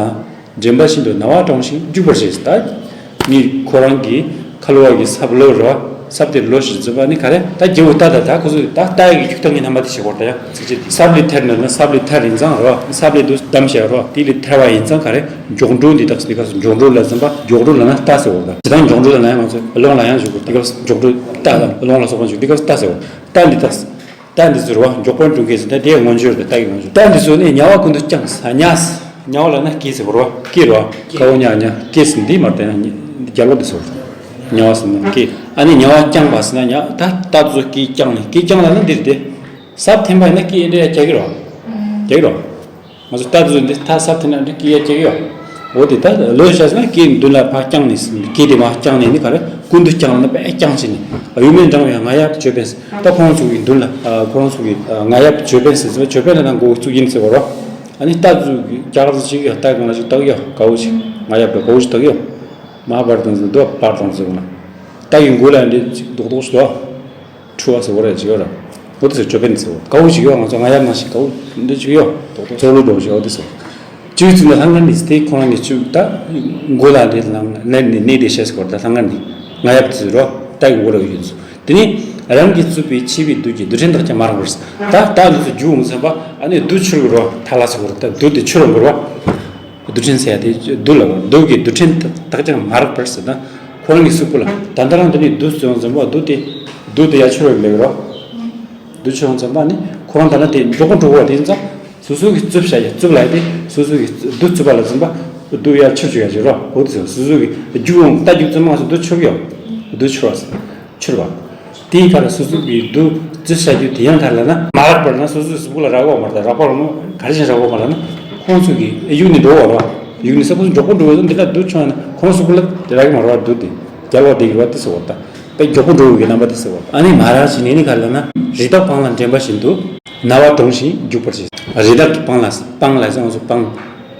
འདྲེན་པ་བཞིན་དུ་རྣ་བ་ཀྲོང་ཞིང་རྒྱུག་པར་བྱེད། ད་ནི་ཁོ་རང་གི་ཁ་ལོ་བ་གི་སྲབ་ལོས་ར། སྲབ་དེ་ལོས་ཤིག་འཛིན་པ་ནི་ག་རེ། ད་རྒྱལ་པོ་ད་ད་ད་ཁོ་ཚོས་ད་རྟ་གི་རྒྱུག་སྟངས་ཀྱི་རྣམ་པ་དེ་བྱེད་དགོས་རེད་ད་ཡ། ཚིག་གཅིག་དེ་སྲབ་ལས་ཐར་ནས་ན་སྲབ་ལས་ཐར་ཡིན་ཙང་ར། སྲབ་ལས་དུ་བསྡམས་བྱས་ར། དེ་ལས་ཐར་བ་ཡིན་ཙང་ག་རེ། མགྱོགས་འགྲོ་འདི་དག་སི་ཁ་སུ་མགྱོགས་འགྲོ་ལ་འཛིན་པ་མགྱོགས་འགྲོ་ལ་ན་རྟ་ཟེར་བ་ད། ཇི་ལྟར་མགྱོགས་འགྲོ་ལ་ཡང་ང་ཚོས་རླུང་ལ་ཡང་བཞུགས་དགོས་དེ་སྐབས་མགྱོགས་འགྲོ་རྟ་དང་རླུང་ལ་སོགས་པ་བཞུགས་དེ་སྐབས་རྟ་ཟེར་བ། རྟ་འདི་དག་རྟ་འདི་ཚོར་བ་མགྱོགས་པར་འགྲོ་མཁན་ཟེར་ད་དེའི་མངོན་བརྗོད་དེ་རྟ་གི་མངོན་བརྗོད། རྟ་འདི་ཚོ་ནི་དམྱལ་བ་ཀུན་ཏུ་བརྐྱངས་ས་དམྱལ་ས་དམྱལ་བ་ལ་ན་སྐྱེས་ཟེར་བ་ར་སྐྱེས་ར་ཀ་འོ་དམྱལ་དམྱལ་སྐྱེས་ཟེར་འདི་མ་བསྟན་ན་རྒྱལ་པོ་འདི་ཚོར་དམྱལ་བ་ཟེར་ན་སྐྱེས། ཨ་ནི་དམྱལ་བ་བརྐྱངས་པ་ཟེར་ན་དམྱལ་ད་རྟ་ཚོ་སྐྱེས་བརྐྱངས་ནས་སྐྱེས་བརྐྱངས་ལ་ན་འདིར་དེ། སྲབ་འཐེན་པ་ཡིན་ན་སྐད་འདྲ་ཡ་རྒྱག་གི་རོ། རྒྱག་གི་རོ། ང་ཚོ་རྟ་དུ་འདི་ཐ་སྲབ་འཐེན་ན་འདི་སྐད་ཡ་རྒྱག་གི་ཡོད། འོ་དེ་ད་ལོས་བྱས་ན་སྐད་མདུན་ལ་ཕར་བརྐྱངས་ནས་སྐད་དེ་མར་བརྐྱངས་ནས་ནི་ག་རེ་ཀུན་ཏུ་བརྐྱངས་ལ་ན་དཔེ་བརྐྱངས་བྱས་ནས་གཡོ་མེད་འབྲིང་པོའི་རྔ་ཡབ་ཅོད་པན་ཟེར། ད་ཁོང་ཚོ་གི་མདུན་ལ་ཁོང་ཚོ་གི་རྔ་ཡབ་ཅོད་པན་ཟེར་ཟེར་ཅོད་པན་ལ་ན་མགོ་བཙུགས་ཡིན་ཟེར་བ་རོ། ཨ་ནི་རྟ་དུ་གི་རྒྱ་གར་ཚོ་ཅིག་ཡོད་རྟ་གང་ལ་ཅིག་བཏགས་ཡོད་གའུ་ཅིག་རྔ་ཡབ་ལ་གའུ་ཅིག་བཏགས་ཡོད། མ་བར་དང་ཟེར་དུ་བར་དང་ཟེར་བ་ན་རྟ་གི་མགོ་ལ་འདི་ཅིག་རྡོག་རྡོག་ཞིག་འདུག་འཁྲུ་བ་ཟེར་བ་རེད་ཅིག་ཡོད་ར། འོ་དེ་ཚོ་ཅོད་པན་ཟེར་བ་གའུ་ཅིག་ཡོད། ང་ཚོ་རྔ་ཡབ་ནང་བཞིན་གའུ་འདི་ཅིག་ཡོད། རྡོག་རྡོག་ཙོག་ལུ་འགྲོ་ཞིག་འོ་དེ་ཚོ། ཅིག་ཙུག་ན་ལྷང་ངེར་ནི་དེ་ཁོ་རང་ནི་ཅིག་ད་མགོ་ལ་དེ་ལ་ནི་ནི་ནི་དེ་ཤེས་སྐོར་ད་ལྷང་ངེར་ནི་རྔ་ཡབ་དེ་རོ་རྟ་གི་མགོ་ལ་ཡོད་ཚོ། དེ་ནི་རང་གིས་བཙུགས་པའི་འཆི་བའི་བདུད་ཀྱི་རྡུལ་ཕྲན་དག་ཀྱང་མ་རེག་པར་ཟེར། ད་ད་འདི་ཚོ་རྒྱུག་འོང་ཟེར་བ་ཨ་ནི་བདུད་ཆུར་རོ་ཐ་ལ་ཟེར་བ་རེད། ད་བདུད་དེ་ཆུར་འོང་བར་བ། རྡུལ་ཕྲན་ཟེར་ཡ་དེ་བདུད་ལ་བར་བདུད་ཀྱི་རྡུལ་ཕྲན་དག་ཀྱང་མ་རེག་པར་ཟེར། ད་ཁོ་རང་གི་གཟུགས་པོ་ལ་ད་ལྟ་རང་དེ་ནི་བདུད་བཙོན་འཛིན་པ་བདུད་དེ་བདུད་དེ་ཡ་ཆུར་བ་ལེགས་རོ། བདུད་ཆུར་འཛིན་པ་ནི་ཁོ་རང་ད་ལ་དེ་མགྱོགས་པོ་འགྲོ་བ་དེ་ཡིན་ཙང་སོ་སོ་གི་རྩུབ་བྱ་ཡ་རྩུབ་ལ་ཡ་དེ་སོ་སོ་གི་བདུད་རྩུབ་པ་ལ་འཛིན་པ་བདུད་ཡ་ཆུར་ཆུ་ཡ་ཆུ་རོ། འོ་དེ་ཟེར་སོ་སོ་གི་རྒྱུ་འོང་རྟ་རྒྱུག་ཙམ་མ་སོ་བདུད་ཆུར་ཡོང་། བདུད་ཆུར་བ་ཟེར། ཕྱིར་བ། དེའི་ཁར་སོ་སོ་གི་བདུད་རྩི་བྱ་རྒྱུ་དེ་ཡང་ཐར་ལ་ན་མ་རག་པར་ན་སོ་སོའི་གཟུགས་པོ་ལ་རག་གོ་མ་རེད། རག་པ་རང་ག་རེ་བྱས་རག་གོ་མ་རེད་ན་ཁོང་ཚོ་གི་གཡུག་ནས་འགྲོ་བ་རེད། གཡུག་ནས་ས་ཁོ་ཚོ་མགྱོགས་པོ་འགྲོ་བ་འདི་འདྲ་བདུད་བྱུང་ན་ཁོང་གཟུགས་པོ་ལ་རག་གི་མ་རེད་བ། བདུད་དེ་རྒྱལ་བ་དེ་གི་བ་དེ་ཟེར་བ་ད་དཔེ་མགྱོགས་པོ་འགྲོ་བའི་རྣམ་པ་དེ་ཟེར་བ། ཨ་ནི་མ་རག་ཅིག་ནས་ནི་ག་རེ་ལ་ན་རི་དྭགས་སྤང་ལ་འདྲེན་པ་བཞིན་དུ་རྣ་བ་ཀྲོང་ཞིང་རྒྱུག་པར་བྱེད། རི་དྭགས་ཀྱི་སྤང་ལ་སྤང་ལ་ཟེར་ང་ཚོ་སྤང་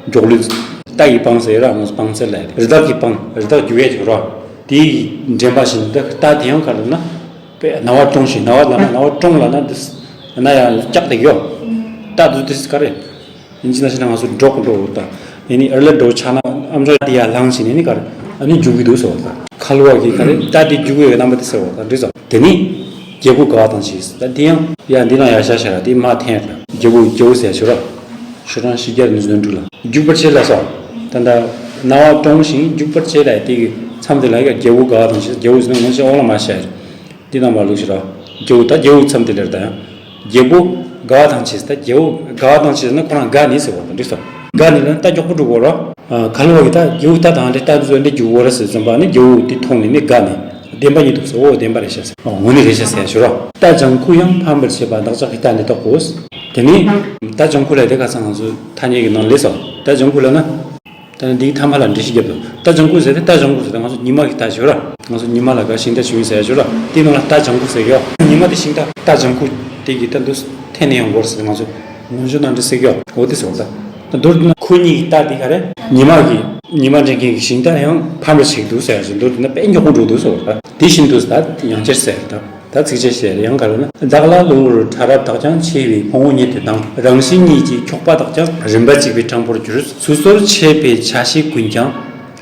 མགྱོགས་ལུས་རྟ་ཡི་སྤང་ཟེར་ར་ང་ཚོ་སྤང་ཟེར་ལ་རི་དྭགས་ཀྱི་སྤང་རི་དྭགས་རྒྱུག་ཡས་ཅིག་རོ། དེའི་འདྲེན་པ་བཞིན་དུ་རྟ་དེ་ཡང་ག་རེ་ན་དཔེ་རྣ་བ་ཀྲོང་ཞིང་རྣ་བ་ལ་ན་རྣ་བ་ཀྲོང་ལ་ན་འདི་ན་ཡང་སྐྱག་དེ་ཡོད། རྟ་འདི་འདི་ག་རེ་ ཡིན་གཅིག་ན་ཤི་ན་ང་ཚོ་འབྲོག་འགྲོ་འོ་ད། ཡིན་ནི་ཨར་ལ་འགྲོ་ཆགས་ན་ཨམ་ཅོག་དེ་ཡར་ལངས་ཕྱིན་ནས་ནི་གར་ཨ་ནི་རྒྱུག་གི་འདུག་ཟེར་བ་ད། ཁ་ལོ་བ་གིས་ག་རེ་ད་དེ་རྒྱུག་གི་ཡོད་རྣམ་པ་དེ་ཟེར་བ་ད་འདི་ཟེར། དེ་ནི་རྒྱལ་པོ་དགའ་བ་དང་བཅས་ད་དེ་ཡང་ཡ་འདི་ན་ཡ་ཤ་ཤ་ར་དེ་མ་འཐེན་ད། རྒྱལ་པོ་རྒྱལ་པོ་ཟེར་ཞུ་ར། ཤོ་རང་ཤི་རྒྱལ་ནི་འདོན་འགྲུལ་ལ་རྒྱུག་པར་བྱེད་ལ་སོ། ད་ད་ན་བ་ཀྲོང་ཞིང་རྒྱུག་པར་བྱེད་ལ་དེ་གི་མཚམས་དེ་ལ་ཡ་རྒྱལ་པོ་དགའ་བ་དང་བཅས། རྒྱལ་པོ་ཟེར་ན་ངོ་ཤེས་ཨོ་ལ་མ་ཤ་ཡ། འདི་ནང་མ་ལུགས་ཤིག་ར། རྒྱལ་པོ་ད་རྒྱལ་པོ་མཚམས་དེ་ལེར་ད་ཡང་། རྒྱལ་པོ་དགའ་བ་དང་བཅས་ད་རྒྱལ་པོ་དགའ་བ་དང་བཅས་ན་ཁོ་རང་དགའ་ནི་ཟེར་བ་དང་འགྲིག་སོང་། དགའ་ནི་ལ་ད་མགྱོགས་པོ་འགྲོ་དགོས་ར། ཁ་ལོ་བ་གི་ད་རྒྱལ་པོ་ད་དང་འདྲེ་ད་བཟོ་འདྲེ་རྒྱུག་དགོས་ར་ཟེར་བཟོན་པ་ནི་རྒྱལ་པོ་དེ་མཐོང་ནས་ནི་དགའ་ནི་བདེན་པ་ཉིད་དུ་ཟེར་འོ་བདེན་པ་རེད་ཤག་ཟེར་འོ་དངོས་གནས་རེད་ཤག་ཟེར་ཞུ་ར། ད་ལྗང་ཁུ་ཡང་ཕམ་པར་བྱེད་པ་བདག་ཅག་གི་ད་འདི་དག་གོ། དེ་ནི་ད་ལྗང་ཁུ་ལ་དེ་ཁ་སང་ང་ཚོ་ཐ་སྙད་ཀྱི་ནང་ལས་སོ། ད་ལྗང་ཁུ་ལ་ན། ད་ནི་འདིའི་ཐ་མ་ལ་འགྲེལ་བཤད་རྒྱབ་དང་། རྟ་ལྗང་ཁུ་ཟེར་ཏེ་རྟ་ལྗང་ཁུ་ཟེར་ཏེ་ང་ཚོ་ཉི་མ་གི་རྟ་ཞིག་ཡོད་ར། ང་ཚོ་ཉི་མ་ལ་ག་ཤིང་རྟ་ཞིག་ཡོད་ཟེར་ཡ་ཞིག་ཡོད་ར། དེའི་ནང་ལ་རྟ་ལྗང་ཁུ་ཟེར་གི་ཡོད། ཉི་མ་དེ་ཤིང་རྟ་རྟ་ལྗང་ཁུ་དེ་གི་ད་འདུག་འཐེན་ནས་ཡོང་གོ་ར་ཟེར་ཏེ་ང་ཚོ་ངོ་སྤྲོད་ནང་འདྲི་ཟེར་གི་ཡོད། འོ་དེ་ཟེར་བ་ད། ད་མདོར་བསྡུ་ན་ཁོ་གཉིས་ཀྱི་རྟ་དེ་ག་རེ། ཉི་མ་གི་ཉི་མ་འདྲེན་མཁན་གྱི་ཤིང་རྟ་ཡང་ཕམ་པ་ཞིག་འདུག་ཟེར་ཡ་ཞིག་མདོར་བསྡུ་ན་དཔེ་མགྱོགས་པོ་འགྲོ་འདུག་ཟེར་བ་ད། དེ་བཞིན་དུ་ད་ཡང་བསྐྱར་ཟེར་ད། ད་ཚིགས་བཅད་བཤད་ཡང་ག་རེ་ན། བདག་ལ་གློ་བུར་ཕྲ་རབ་དག་ཀྱང་། ཆེ་བའི་ཕུང་པོ་ཉིད་དུ་སྣང་། རང་བཞིན་ཉིད་ཀྱིས་འཁྱོག་པ་དག་ཀྱང་། རིམ་པ་གཅིག་པའི་གྲངས་པོར་གྱུར། སོ་སོར་ཕྱེ་བའི་ཆ་ཤས་ཀུན་ཀྱང་།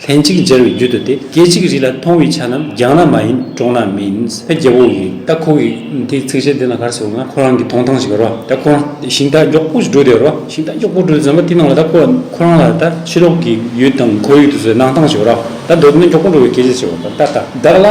ལྷན་ཅིག་སྦྱར་བའི་རྒྱུ་དུ་སྟེ། སྐད་ཅིག་རེ་ལ་མཐོང་བའི་ཆ་རྣམས། རྒྱང་ན་མ་ཡིན་གྲོང་ན་མིན། ད་རྒྱལ་པོ་ཡིན་ད་ཁོ་གི་དེ་ཚིགས་བཅད་འདི་ན་ག་རེ་ཟེར་བ་ན་ཁོ་རང་གི་མཐོང་སྟངས་ཤིག་རོ། ད་ཁོ་རང་ཤིང་རྟ་མགྱོགས་པོ་ཞིག་འགྲོ་བསྡད་རོ། ཤིང་རྟ་མགྱོགས་པོ་འགྲོ་ཟིན་པ་དེ་ནང་ལ་ད་ཁོ་ཁོ་རང་ལ་ད་ཕྱི་ལོགས་ཀྱི་ཡུལ་དང་ཁོར་ཡུག་དེ་ཚོའི་སྣང་སྟངས་ཤིག་རོ། ད་མདོར་ན་མགྱོགས་པོ་འགྲོ་བའི་སྐད་ཆ་ཞིག་རོ། ད་ད་བདག་ལ།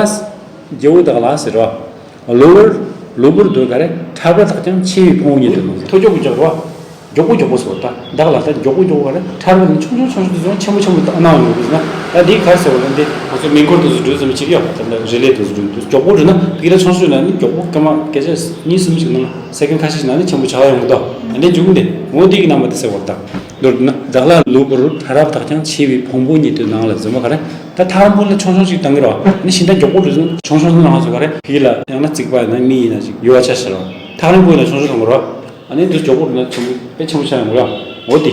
རྒྱལ་པོ་དག་ལ་ཟེར་བ། གློ་བུར། གློ་བུར་དུ་ག་རེ་ཕྲ་བ་དག་ཀྱང་ཆེ་བའི་ཕུང་པོ་ཉིད་དུ་སྣང་། ཐོ་མགྱོགས་པོ་མགྱོགས་པོ། མགྱོགས་པོ་མགྱོགས་པོ་ཟེར་བ་ད། བདག་ལ་ད་མགྱོགས་པོ་མགྱོགས་པོ་ག་རེ་ཕྲ་བ་ནི་ཆུང་ཆུང་ཆུང་ཆུང་དུ་སོང་ཆེན་པོ་ཆེན་པོ་སྣང་ཡོང་གི་ཟེར་ན། ད་འདི་ག་རེ་ཟེར་བ་ན་འདི་ང་ཚོ་མེ་འཁོར་དུ་སུ་འགྲོ་ཙམ་ཅིག་ཡོད་པ་ད་ལྟ་རི་ལེ་དུ་སུ་འགྲོ་དུས་མགྱོགས་པོ་འགྲོ་ན་ཕ་གི་ལ་ཆུང་ཆུང་ན་ནི་མགྱོགས་པོ་སྐར་མ་སྐད་ཆ་གཉིས་གསུམ་ཞིག་ནང་ལ་སེ་ཀན་ཁ་ཤས་ཤིག་ནང་ནི་ཆེན་པོ་ཆགས་ཡོང་གི་འདུག་ཨ་འདི་མཇུག་འདི་འོ་འདི་གི་རྣམ་པ་དེ་ཟེར་བ་ད། མདོར་བསྡུ་ན་བདག་ལ་གློ་བུར་ཕྲ་རབ་དག་ཀྱང་། ཆེ་བའི་ཕུང་པོ་ཉིད་དུ་སྣང་ལ་ཟེར་བ་ག་རེ། ད་ཐག་རིང་པོ་ལ་ཆུང་ཆུང་ཞིག་བཏང་གི་རོ། ནི་ཤིང་རྟ་མགྱོགས་པོ་འགྲོ་ཟིན་ཆུང་ཆུང་ལ་ང་ཚོ་ག་རེ་ཕི་ལ་ཡང་ན་རྩིག་པ་ཡིན་ན་མི་ཡིན་ན་ཞིག་ཡོ་བ་ཆ་ཤར་རོ། ཐག་རིང་པོ་ཡིན་ན་ཆུང་ཆུང་བཏང་གི་རོ། ཨ་ནི་འདི་མགྱོགས་པོ་འགྲོ་ན་ཆེན་པོ་དཔེ་ཆེན་པོ་ཆགས་ཡོང་གི་རོ། འོ་དེ་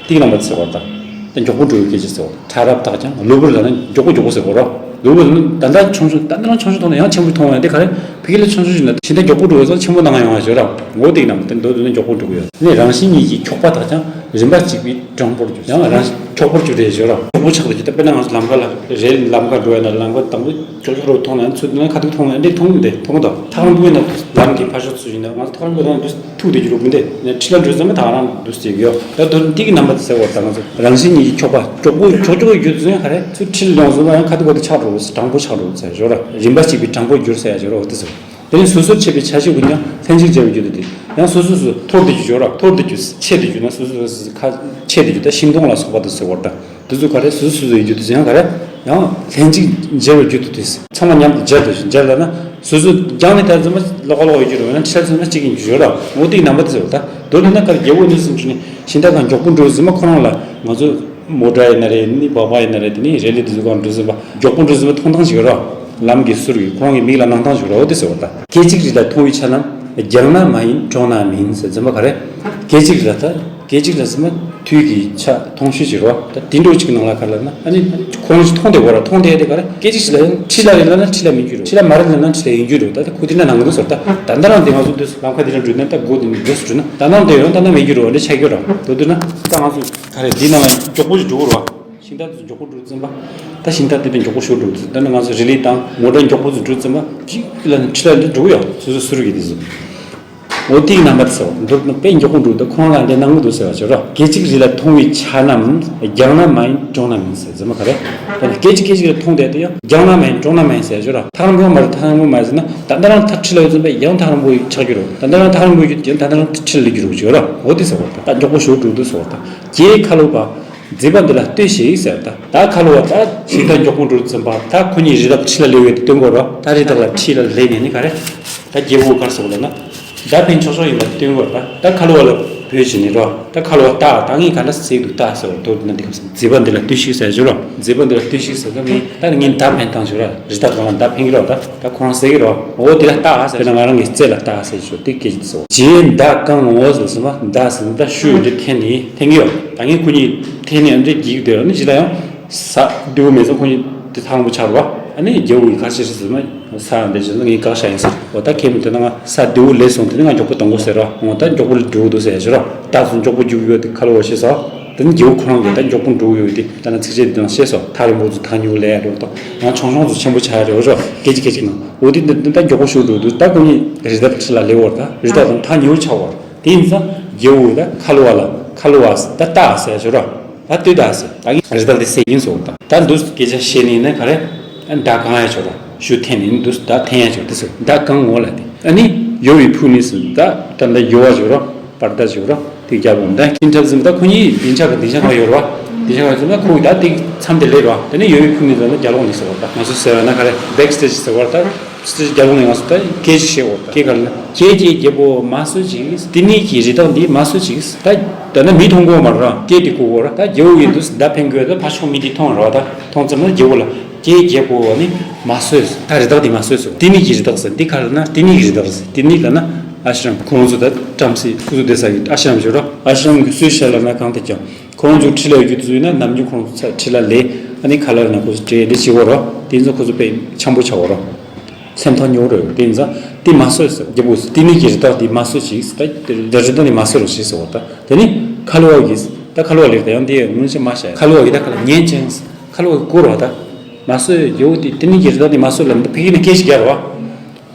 དེའི་རྣམ་པ་ཟེར་བ་དང་། ད་མགྱོགས་པོ་འགྲོ་བའི་སྐད་ཆ་ཟེར་བ་ཕྲ་རབ་དག་ཀྱང་གློ་བུར་ལ་ན་མགྱོགས་པོ་མགྱོགས་པོ་ཟེར་གོ་རོ། གློ་བུར་ལ་ན་ད་ལྟ་ཆུང་ཆུང་ད་ལྟ་རང་ཆུང་ཆུང་མཐོང་ན་ཡང་ཆེན་པོ་མཐོང་བ་ཡང་དེ་ག་རེ་ཕི་གི་ལ་ཆུང་ཆུང་ཞིག་ན་ཤིང་རྟ་མགྱོགས་པོ་འགྲོ་བའི་ཚོ་ཆེན་པོ་བཏང་ཡོང་བ་ཞོ་ར། འོ་དེའི་རྣམ་པ་དེ་མདོར་བསྡུ་ན་མགྱོགས་པོ་འགྲོ་གི་ཡོད། ནི་རང་བཞིན་ཉིད་ཀྱིས་འཁྱོག་པ་དག་ཀྱང་རིམ་པ་གཅིག་པའི་གྲངས་པོར་གྱུར། ཡང་རང་བཞིན་འཁྱོག་པོར་གྱུར་རེད་ཞོ་ར། མགྱོགས་པོ་ཆགས་ཏེ་ད་དཔེར་ན་ང་ཚོ་ལམ་ཁ་ལ་རེད་ལམ་ཁ་འགྲོ་ཡ་ན་ལམ་ཁ་དང་པོ་ཅོག་ཅོག་རོ་མཐོང་ན་ཚུར་ན་ཁ་ཐུག་མཐོང་ན་འདི་མཐོང་གི་འདི་མཐོང་གི་དང་ཐག་རིང་པོ་ཡིན་ན་ལམ་གྱི་ཕར་ཕྱོགས་ཚུར་ཡིན་ན་ང་ཚོ་ཐག་རིང་པོ་ཡིན་ན་འདི་ཐུག་བསྡད་རྒྱུ་རུ་མི་འདི་ནས་ཁྲི་ལ་འགྲོ་ཙམ་པ་ཐག་རང་འདུག་ཟེར་གི་ཡོད། ད་དོན་འདི་གི་རྣམ་པ་དེ་ཟེར་བ་དང་ང་ཚོ་རང་བཞིན་ཉིད་ཀྱིས་འཁྱོག་པ་མགྱོགས་པོ་མགྱོགས་མགྱོགས་ཡོད་དུས་ཡང་ག་རེ་ཚུར་ཁྲི་ལ་ཡོང་ཟེར་ན་ཡང་ཁ་ཐུག་པ་དེ་ཆགས་འགྲོ་གྲངས་པོ་ཆགས་འགྲོ་ཟེར་ཞོ་ར། རིམ་པ་གཅིག་པའི་གྲངས་པོར་གྱུར་ཟེར་ཡ་ཞོ་ར། འོ་དེ་ཟེར་བ། དེ་ནི་སོ་སོར་ཕྱེ་བའི་ཆ་ཤས་ཀུན་ཀྱང་ལྷན་ཅིག་སྦྱར་བའི་རྒྱུ་དེ་སྟེ། ཡང་སོ་སོ་སོ་མཐོར་འདེགས་ཀྱི་སྦྱོར་ར། མཐོར་འདེགས་ཀྱི་ཆེར་འདེགས་ཀྱི་ན་སོ་སོ་སོ་ཁ་ཆེར་འདེགས་ཀྱི་ད་ཤིང་སྡོང་ལ་སོགས་པ་དང་ཟེར་བར་ད། དེ་ཚོ་ག་རེ་སོ་སོ་སོ་སོའི་རྒྱུ་དེ་ཡང་ག་རེ་ཡང་ལྷན་ཅིག་སྦྱར་བའི་རྒྱུ་དེ་དེ་ཚང་མ་མཉམ་དུ་སྦྱར་དུ་ཞིང་སྦྱར་ལ་ན་སོ་སོ་རྒྱང་ནས་ད་ཚོད་མ་ལོག་ལོག་ཡོད་རྒྱུ་རེད་བ་ན་ཁྲི་ལ་ཚོད་མ་གཅིག་ཡིན་རྒྱུ་ཡོད་ར། འོ་དེའི་རྣམ་པ་དེ་ཟེར་བ་ད། མདོར་ན་ན་ག་རེ་རྒྱལ་པོ་ནི་སུ་འཇུ་ནི་ཤིང་རྟ་གང་མགྱོགས་པོ་འགྲོ་ཟིན་མ་ཁོ་རང་ལ་ང་ཚོ། མོ་ཊ་ཡིན་ན་རེད་ནི་སྦག་སྦག་ཡིན་ན་རེད་དེ་ནི་རེ་ལི་དེ་ཚོ་གང་འགྲོ་ཟིན་པ་མགྱོགས་པོ་འགྲོ་ཟིན་པ་མཐོང་སྟངས་ཤིག་རོ། ལམ་གྱི་ཟུར་གྱི་ཁོང་གི་མིག་ལ་སྣང་སྟངས་ཤིག་རོ་དེ་ཟེར་བ་ད། སྐད་ཅིག་རེ་ལ་མཐོང་བའི་ཆ་རྣམས་རྒྱང་ན་མ་ཡིན་གྲོང་ན་མིན་ཟེར་ཟིན་པ་ག་རེ། སྐད་ཅིག་རེ་ལ་ད་སྐད་ཅིག་རེ་ཟིན་པ་དུས་ཀྱི་ཆ་མཐོང་ཤོས་ཤིག་རོ། ད་དེ་འགྲོ་ཅིག་ནང་ལ་ག་ལ་ན་ཨ་ནི་ཁོང་ཅིག་མཐོང་དེ་གོ་ར་མཐོང་དེ་དེ་ག་རེ་སྐད་ཅིག་ཞིག་ལ་ཡང་ཁྲི་ལ་རེ་ལ་ན་ཁྲི་ལ་མིན་རྒྱུ་རོ་ཁྲི་ལ་མ་རེ་ལ་ན་ཁྲི་ལ་ཡིན་རྒྱུ་རོ། ད་དེ་ཁུ་དེ་འདྲ་ནང་གི་ཟེར་ད་ད་ད་རང་དེ་ང་ཚོ་དུས་ལམ་ཁ་དེ་འདྲ་འགྲོ་ན་ད་སྒོ་དེ་འདྲ་འགྲོ་སུ་འགྲོ་ན་ད་ནང་དེ་ཡོང་ད་ན་མེད་རྒྱུ་རོ་འདྲ་ཆགས་རྒྱུ་རོ། དོ་དུས་ན་ད་ང་ཚོ་ག་རེ་འདི་ནང་ལ་མགྱོགས་པོ་ཞིག་འགྲོ་གི་རོ། ཤིང་རྟ་དེ་མགྱོགས་པོ་འགྲོ་ཙམ་པ། ད་ཤིང་རྟ་དེ་དཔེ་མགྱོགས་པོ་ཞིག་འགྲོ་ཙམ་ད་ནི་ང་ཚོ་རི་ལི་དང་མོ་ཊ་མགྱོགས་པོ་ཞིག་འགྲོ་ཙམ་པ་གཅིག་ལ་ནི་ཁྲི་ལ་འདི་འགྲོ་གི་ཡོད་སོ་སོ་སུ་རུ་གི་དེ་ཟིན། འོ་དེའི་རྣམ་པ་དེ་ཟེར་བ་མདོར་ན་དཔེ་མགྱོགས་པོ་འགྲོ་ད་ཁོང་ལ་འདི་སྣང་གི་འདུག་ཟེར་བ་ཞིག་རོ། སྐད་ཅིག་རེ་ལ་མཐོང་བའི་ཆ་རྣམས་རྒྱང་ན་མ་ཡིན་གྲོང་ན་མིན་ཟེར་ཟིན་མ་ག་རེ། ད་ནི་སྐད་ཅིག་སྐད་ཅིག་ལ་མཐོང་དེ་དེ་ཡང་རྒྱང་ན་མ་ཡིན་གྲོང་ན་མ་ཡིན་ཟེར་ཞོར་ར་ཐག་རིང་པོ་མ་རེད་ཐག་རིང་པོ་མ་ཟེར་ན་ད་ལྟ་རང་ཐག་ཁྲི་ལ་ཡོད་ཙམ་པས་ཡང་ཐག་རིང་པོ་ཆགས་རྒྱུ་རོ། ད་ལྟ་རང་ཐག་རིང་པོ་ཡོད་ཀྱང་ད་ལྟ་རང་ཁྲི་ལ་རྒྱུ་རོ་ཞིག་ར། འོ་དེ་ཟེར་བ་ད་མགྱོགས་པོ་ཞོར་འགྲོ་འདུག་ཟེར་བ་ད། ཀྱེ་ཁ་ལོ་བ། མཛེས་པ་འདི་ལ་ལྟོས་ཤིག་ཟེར་ད། ད་ཁ་ལོ་བ་ད་ཤིང་རྟ་མགྱོགས་པོ་འགྲོ་ཙམ་པ་ད་ཁོ་གཉིས་རི་དྭགས་ཁྲི་ལ་སླེབས་ཡོད་དེ་སྟོན་གོ་རོ། ད་རི་དྭགས་ལ་ཁྲི་ལ་སླེབས་ནས་ནི་ག་རེ། ད་རྒྱལ་པོ་གར་སོང་ལ་ན། ད་ཕན་ཆོག་ཆོག་ཡིན་པ་སྟོན་གོ་ར། ད་ཁ་ལོ་བ་ལ་བོས་བྱས་ནི་རོ། ད་ཁ་ལོ་བ་ད་ད་ངས་ག་འདྲ་ཟེར་འདུག་ད་ཟེར་བ་དོ་ན་འདི་སྐབས་མཛེས་པ་འདི་ལ་ལྟོས་ཤིག་ཟེར་ཞུ་རོ། མཛེས་པ་འདི་ལ་ལྟོས་ཤིག་ཟེར་ད་ངས་ད་ངས་ད་ཕན་བཏང་ཞུ་ར། རི་དྭགས་གང་ལ་ད་ཕན་གི་རོ། ད་ད་ཁོ་རང་ཟེར་གི་རོ། འོ་འདི་ལ་ལྟ་ཟེར་ན་ང་རང་གི་རྩེ་ལ་ལྟ་ཟེར་ཞུ་དེ་སྐད་ཅིག་ཟེར་བ། རྗེས་མདའ་གང་འོ་ཟེར་ཟེར་མ་མདའ་ཟེར་མདའ་ཤུ་འདི་འཐེན་ནི་འཐེན་གི་ཡོད། ད་ངས་ཁོ་གཉིས་འཐེན་ནས་འདི་འགྱིག་དེ་ར་ནི་ཇི་ལ་ཡང་ས་སྡུག་མེད་ཙང་ཁོ་གཉིས་དེ་ཐང་པོ་ཆགས་རོ། ཨ་ནི་རྒྱལ་བོ་ཡིས་ག་རེ་བྱས་ཟེར་ན། ས་འདི་བྱས་ན་ངས་བཀག་བཞག་ཡིན་ཟེར། འོ་ད་ཁྱེད་མི་དེ་ན་ང་ས་བདེ་བོ་ལས་སོང་། དེ་ནི་ང་མགྱོགས་པོ་གཏོང་དགོས་ཟེར་རོ། འོ་ད་མགྱོགས་པོ་ལས་འགྲོ་གི་འདུག་ཟེར་ཡ་ཞུ་རོ། ད་སོང་མགྱོགས་པོ་རྒྱུག་ཡོད་དེ་ཁ་ལོ་བ་ཤེས་སོ། དེ་ནི་རྒྱལ་བོ་ཁོ་རང་གིས་ད་མགྱོགས་པོ་འགྲོ་གི་ཡོད་དེ། ད་ན་ཚིགས་བཅད་འདི་ནང་ཤེས་སོ། ཐག་རིང་པོ་ཚོ་ཐག་ཉེ་བོ་ལས་ཡ་འགྲོ་ཏོ། ང་ཆུང་ཆུང་ཚོ་ཆེན་པོ་ཆགས་ཡ་རེད་རོ། སྐད་ཅིག་སྐད་ཅིག་ནང་འོ་དེ་འདི་འདི་ད་མགྱོགས་པོ་ཤུགས་འགྲོ་འདུག་ད་ཁོ་གཉིས་རི་དྭགས་ཁྲི་ལ་སླེབས་བར། ད་རི་དྭགས་དང་ཐག་ཉེ་བོ་ཆགས་བར། དེ་ཡིན་ཙང་རྒྱལ་བོ་ད་ཁ་ལོ་བ་ལ་ཁ་ལོ་བ་ཟེར། ད་ལྟ་ཟེར་ཞོར་ར། ད་ལྟོས་ད་ཟེར། ད་ངས་རི་དྭགས་དེ་བསད་ཀྱིན་སོང་། ད་ད་འདུག་སྐད་ཆ་བཤད་ནས་ནི་ག་རེ། ཨ་མདའ་གང་ཡ་ཞོར་ར་ཞུ་འཐེན་ནས་འདུག་མདའ་འཐེན་ཡ་ཞོར་དེ་ཟེར། མདའ་གང་ངོ་ལ་དེ་ཨ་ནི་ཡོ་བའི་ཕུག་ནས་ཟེར། ད་ད་མདའ་ཡོ་བ་ཞོར་ར་པར་ད་ཞོར་ར་དེ་རྒྱབ་འོང་། ད་ཁྱིམ་ཐབ་ཟིན། ད་ཁོ་གཉིས་སྡིངས་ཆ་གི་སྡིངས་ཆ་གང་ཡོད་ར། སྡིངས་ཆ་གང་ཡོད་ཟེར་ན་ཁོ་གི་ད་དེ་མཚམས་དེ་སླེབས་ར། དེ་ནས་ཡོ་བའི་ཕུག་ནས་ཟེར་ན་རྒྱབ་ལོགས་ནས་ཟེར་བ། ད་ང་ཚོ་ཟེར་བ་ན་ག་རེ་བེག་སི་ཊེཇ་ཟེར་བ། ད་སི་ཊེཇ་རྒྱབ་ལོགས་ནས་ང་ཚོ་ད་སྐད་ཅིག་བཤད་འོ། ད་སྐད་ག་ལ་ན། ཀྱེ་ཀྱེ་རྒྱལ་པོ་མ་གསོད་ཅིག། དེ་ནས་ཀྱི་རི་དྭགས་འདི་མ་གསོད་ཅིག། ད་ད་ནི་མི་མཐོང་གོ་མ་ར། སྐད་དེ་གོ་གོ་ར། ད་རྒྱལ་བོ་ཡིན་དུས་མདའ་འཕེན་དགོས། ད་ཕར་ཕྱོགས་མི་དེ་མཐོང་ར། ད་མཐོང་ཙམ་ན་རྒྱལ་བོ་ལ་ཀྱེ་རྒྱལ་པོ་ནི་མ་གསོད། ད་རི་དྭགས་འདི་མ་གསོད་སོ། དེ་ནས་ཀྱི་རི་དྭགས་ཟེར་འདི་ག་ལ་ན། དེ་ནས་ཀྱི་རི་དྭགས་ཟེར་དེ་ནས་ལ་ན་ཨ་ཤི་རམ། ཁོང་ཚོ་ད་བྲམ་ཟེ་སྐུ་གཟུགས་བསྡད་ས་གི་ཨ་ཤི་རམ་ཞོར་ར། ཨ་ཤི་རམ་གྱི་སུའི་ཤ་ལ་ན་གང་དེ་ཀྱང་། ཁོང་ཚོ་ཁྲི་ལ་ཡོད་རྒྱུ་དེ་ཚོ་ཡིན་ན་ནམ་རྒྱུན་ཁོང་ཚོ་ཁྲི་ལ་ལས། ཨ་ནི་ཁ་ལར་ནས་ཁོ་ཚོ་བྲེལ་འདི་བྱེད་གོ་རོ། དེ་ཚོ་ཁོ་ཚོ་དཔེ་འཆམ་པོ་ཆགས་གོ་རོ། སེམས་ཐག་ཉེ་བོ་རེད། དེ་ཡིན་ཙང་དེ་མ་གསོད་ཟེར། རྒྱལ་པོ་ཟེར། དེ་ནས་ཀྱི་རི་དྭགས་དེ་མ་གསོད་ཅིག་ཟེར། ད་རི་དྭགས་དེ་མ་གསོད་རོགས་བྱེད་ཟེར་བ། ད་དེ་ནི་ཁ་ལོ་བ་གིས། ད་ཁ་ལོ་བ་ལེགས། ད་ཡང་དེ་ངོ་ཤེས་མ་བྱ། ཁ་ལོ་བ་གིས་ད་ཁ་ལ་ཉན་ཅིང་ཟེར། ཁ་ལོ་བ་གིས་སྐོར་བ། ད་མ་གསོད། རྒྱལ་པོ་དེ་དེ་ནས་ཀྱི་རི་དྭགས་དེ་མ་གསོད་ལ་ད་ཕ་གི་ནས་སྐད་ཞིག་རྒྱག་རོ།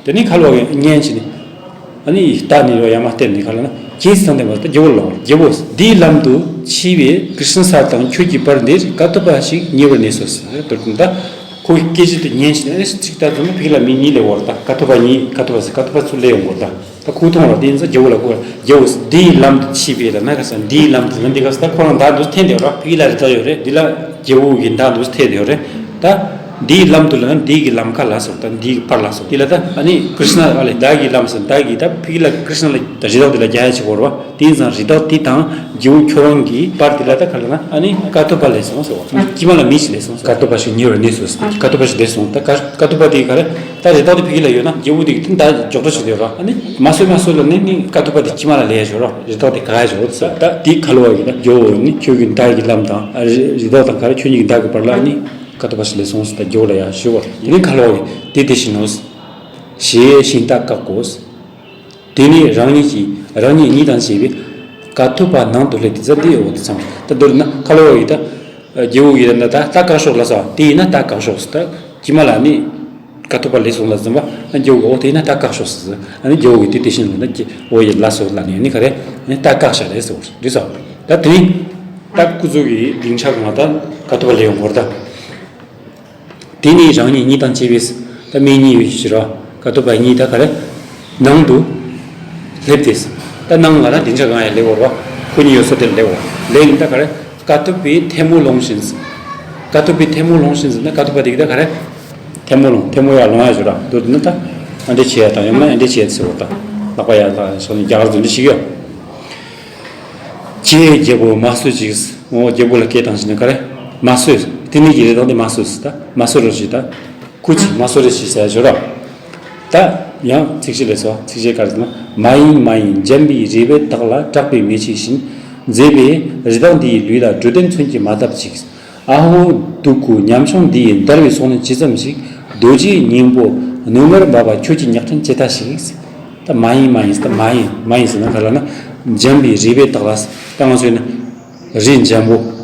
དེ་ནས་ཁ་ལོ་བ་གིས་ཉན་བྱས་ནས། ཨ་ནི་ད་ནི་རོ་ཡ་མ་བསྟན་ནས་ག་ལ་ན། ཁྱེད་ཚང་དེ་མ་ད་རྒྱལ་པོ་ལ། རྒྱལ་པོ་འདིའི་ལམ་དུ་མཆིས་པའི་ཀྲི་ཤན་ས་དང་ཁྱོད་ཀྱི་བར་འདིར་ཀ་ཏོ་པ་ཞིག་ཉེ་བར་གནས་སོ་ཟེར། དོར་ད་ཁོ་གི་སྐད་ཆ་དེ་ཉན་བྱས་ནས། ཨ་ནི་ཚིག་ད་ཚོ་ན་ཕ་གི་ལ་མི་གཉིས་ལས་འོར། ད་ཀ་ཏོ་པ་གཉིས། ཀ་ཏོ་པ་ཟེར། ཀ་ཏོ་པ་ཚུར་ལས་ཡོང་གོ། ད་ད་ཁོ་མཐོང་ར། དེ་ཡིན་ཙང་རྒྱལ་པོ་ལ་ཁོ། རྒྱལ་པོ་འདིའི་ལམ་དུ་མཆིས་པའི་ལ་ན་ག་ས། འདིའི་ལམ་དུ་ན་འདི་ག་ས། ད་ཁོ་རང་མདའ་འདུག་འཐེན་བསྡད་ར། ཕ་གི་ལ་རི་དྭགས་ཡོད་རེད། འདི་ལ་རྒྱལ་པོ་གི་མདའ་འདུག་འཐེན་བསྡད་ཡོད་རེད། ད་འདིའི་ལམ་དུ་ལ་ན་འདི་གི་ལམ་ཁ་ལ་སོགས། ད་འདི་གི་བར་ལ་སོགས། དེ་ལ་ད་ཨ་ནི་ཀྲི་ཤན་ཨ་ལེ་མདའ་གི་ལམ་ཟེར། མདའ་གི་ད་ཕ་གི་ལ་ཀྲི་ཤན་ལ་ད་རི་དྭགས་དེ་ལ་རྒྱག་ཡ་བྱེད་དགོས་ར། དེ་ཡིན་ཙང་རི་དྭགས་དེ་དང་རྒྱལ་པོ་ཁྱོད་རང་གི་བར་དེ་ལ་ད་ག་ལ་ན། ཨ་ནི་ཀ་ཏོ་པ་སླེབས་སོང་ཟེར་བ། དཀྱིལ་མ་ལ་མི་ཞིག་སླེབས་སོང་ཟེར། ཀ་ཏོ་པ་ཞིག་ཉེ་བར་གནས་སོ་ཟེར། ཀ་ཏོ་པ་ཞིག་སླེབས་སོང་། ད་ཀ་ཀ་ཏོ་པ་དེ་ག་རེ། ད་རི་དྭགས་དེ་ཕ་གི་ལ་ཡོད་ན་རྒྱལ་པོ་དེ་གི་དེ་མདའ་མགྱོགས་དྲགས་ཤིག་སླེབས་ར། ཨ་ནི་མ་གསོད་མ་གསོད་ལ་ནི་ནི་ཀ་ཏོ་པ་དེ་དཀྱིལ་མ་ལ་སླེབས་ཡ་ཞོར་ར། རི་དྭགས་དེ་ག་ཡ་ཞོར་ཟེར། ད་དེ་ཁ་ལོ་བ་གིས་ད་རྒྱལ་པོ་ནི་ཁྱོད་ཀྱི་མདའ་གི་ལམ་དང་། ཨ་རི་རི་དྭགས་དང་ག་རེ་ཁྱོད་གཉིས་ཀྱི་མདའ་གི་བར་ལ་ནི་ཀ་ཏོ་པ་ཞིག་སླེབས་སོང་ཟེར། ད་རྒྱལ་པོ་ལ་ཡ་ཞུ་བར། དེ་ནས་ཁ་ལོ་བ་གིས་དེ་དེ་བཞིན་ནོ་ཞེས་ཤིང་རྟ་བཀག་གོ། དེ་ནས་རང་ཉིད་ཀྱིས་རང་ཉིད་གཉིས་དང་བཅས་པས་ཀ་ཏོ་པ་ནང་དུ་སླེབས་ཏེ་ཟེར། འདི་འོ་དེ་ཚང་ད་མདོར་ན་ཁ་ལོ་བ་ཡིས་ད་རྒྱལ་པོ་གིས་ད་ད་རྟ་བཀག་ཤོག་ལ་ཟེར། དེ་ཡིན་ན་རྟ་བཀག་ཤོག་ཟེར། ད་དཀྱིལ་མ་ལ་ནི་ཀ་ཏོ་པ་སླེབས་སོང་ལ་ཟེར་བ། རྒྱལ་པོ་གིས་འོ་དེ་ཡིན་ན་རྟ་བཀག་ཤོག་ཟེར་ཟེར། ཨ་ནི་རྒྱལ་པོ་གིས་དེ་དེ་བཞིན་ལ་ན་ཀྱེ་འོ་ཡེ་ལ་སོ་ལ་ནི་ནི་ག་རེ་ནི་རྟ་བཀག་བཞག་རེད་ཟེར་བ་རེད་ཟེར། ད་དེ་ནི་ད་སྐུ་གཟུགས་ཀྱི་ལྡིང་ཆ་གང་ལ་ད་ཀ་ཏོ་པ་སླེབས་ཡོང་གོ་ར། ད། དེ་ནས་རང་ཉིད་གཉིས་དང་བཅས་པས། ད་མི་གཉིས་ཡོད་ཕྱིར་རོ། ཀ་ཏོ་པ་གཉིས་ད་ག་རེ། ནང་དུ་སླེབས་ཏེ། ད་ནང་ལ་ན་སྡིངས་ཆ་གང་ཡང་སླེབས་འོར་བ། ཁོ་གཉིས་ཡོད་ས་དེར་སླེབས་འོར། སླེབས་ནས་ད་ག་རེ། ཀ་ཏོ་པའི་ཐལ་མོ་ལོངས་ཤིང་། ཀ་ཏོ་པའི་ཐལ་མོ་ལོངས་ཤིང་ཟེར་ན་ཀ་ཏོ་པ་དེ་གིས་ད་ག་རེ། ཐལ་མོ་ལོངས། ཐལ་མོ་ཡར་ལོང་ཡ་ཞོར་ར། མདོར་བསྡུ་ན་ད་ཨ་འདྲ་བྱེད་ཡ་དང་ཡང་ན་ཨ་འདྲ་བྱེད་ཡ་ཟེར་བ་དང་། ལག་པ་ཡར་ལ་སོང་ནས་རྒྱ་གར་འཛུལ་འདྲ་ཞིག་ཡོད། ཀྱེ་རྒྱལ་པོ་མ་གསོད་ཅིག། འོ་རྒྱལ་པོ་ལ་སྐད་བཏང་བྱས་ནས་ག་རེ། མ་གསོད། དེ་ནས་ཀྱི་རི་དྭགས་དེ་མ་གསོད་ཟེར། ད་མ་གསོད་རོགས་བྱེད་ད། ཁུ་ཅིག་མ་གསོད་རོགས་བྱེད་ཟེར་ཞོར་ར། ད་ཡང་ཚིགས་བཅད་ལས་སོ། ཚིགས་བཅད་ག་རེ་ཟེར་ན། མ་ཡིན་མ་ཡིན་འཇམ་པའི་རུས་སྦལ་དག་ལ་སྐྲག་པའི་མེ་ལྕེ་བཞིན། མཛེས་པའི་རི་དྭགས་འདི་ཡི་ལུས་ལ། འགྲོ་དོན་མཚོན་གྱིས་མ་བཏབ་ཅིག། ཨ་ཧོ། སྡུག་གུ་ཉམ་ཆུང་འདི་ཡི་འདར་བའི་སོང་ནས་ཇི་ཙམ་ཞིག། རྡོ་རྗེའི་སྙིང་པོ་ནུ་མར་འབབ་པ་ཁྱོད་ཀྱི་ཉག་ཕྲན་ཇི་ལྟ་ཞིག། ད་མ་ཡིན་མ་ཡིན་ཟེར། ད་མ་ཡིན་མ་ཡིན་ཟེར་ན་ག་ལ་ན། འཇམ་པའི་རུས་སྦལ་དག་ལ་ཟེར། ད་ང་ཚོས་ན་རི་འཇམ་པོ།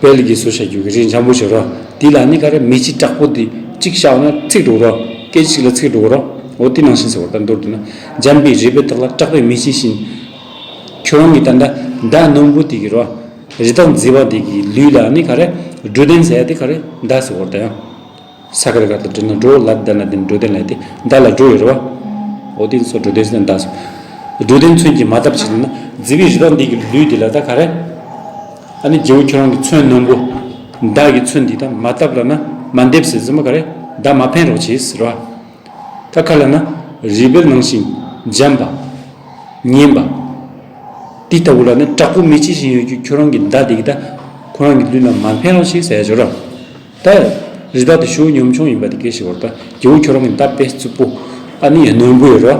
སྦལ་གྱིས་བཟོས་བྱ་རྒྱུ་གི་རི་འཇམ་པོ་ཞིག་རོ། དེ་ལ་ནི་ག་རེ་མེ་ལྕེ་དྲག་པོ་དེ་གཅིག་བཞག་ན་ཚིག་འགྲོ་རོ། སྐད་ཅིག་ལ་ཚིག་འགྲོ་རོ། འོ་དེ་ནང་བཞིན་ཟེར་བ། ད་མདོར་བསྡུ་ན། འཇམ་པའི་རུས་སྦལ་དག་ལ་སྐྲག་པའི་མེ་ལྕེ་བཞིན། ཁྱོད་རང་གི་ད་ད་མདའ་རྣོན་པོ་དེ་གི་རོ། རི་དྭགས་མཛེས་པ་དེ་གི་ལུས་ལ་ནི་ག་རེ། འགྲོ་དོན་ཟེར་ཡ་དེ་ག་རེ་མདའ་ཟེར་བ་ད་ཡང་། ས་ཀར་ག་ད་འགྲོ་ན་འགྲོ། ལ་ད་ན་དེ་འགྲོ་དོན་ལ་དེ་མདའ་ལ་འགྲོ་ཡོད་རེད་བ། འོ་དེ་ཚོ་འགྲོ་དོན་ཟེར་ན་མདའ་ཟེར། འགྲོ་དོན་མཚོན་གྱིས་མ་བཏབ་བྱས་ན། མཛེས་པའི་རི་དྭགས་འདི་གི་ལུས་འདི་ལ་ད་ག་རེ། ཨ་ནི་རྒྱལ་པོ་ཁྱོད་རང་གི་མཚོན་རྣོན་པོ། མདའ་གི་མཚོན་འདི་ད་མ་བཏབ་ལ་ན་མ་འདེབས་ཟེར་ཟེར་མ་ག་རེ། མདའ་མ་འཕེན་རོགས་བྱེད་ཟེར་བ། ད་ག་ལ་ན་རུས་སྦལ་ནང་བཞིན་འཇམ་པ། མཉེན་པ། དེ་ལྟ་བུ་ལ་ནི་དྲག་པོ་མེ་ལྕེ་བཞིན་ཡོད་རྒྱུ་ཁྱོད་རང་གི་མདའ་དེ་གི་ད་ཁོ་རང་གི་ལུས་ལ་མ་འཕེན་རོགས་ཞེས་ཟེར་ཞོར་ར། ད་རི་དྭགས་དེ་ཞེ་པོ་ཉམ་ཆུང་ཡིན་པ་དེ་སྐད་ཤེས་བར། ད་རྒྱལ་པོ་ཁྱོད་རང་གི་མདའ་དཔེ་རྩུབ་པོ་ཨ་ནི་རྣོན་པོ་ཡོད་ར།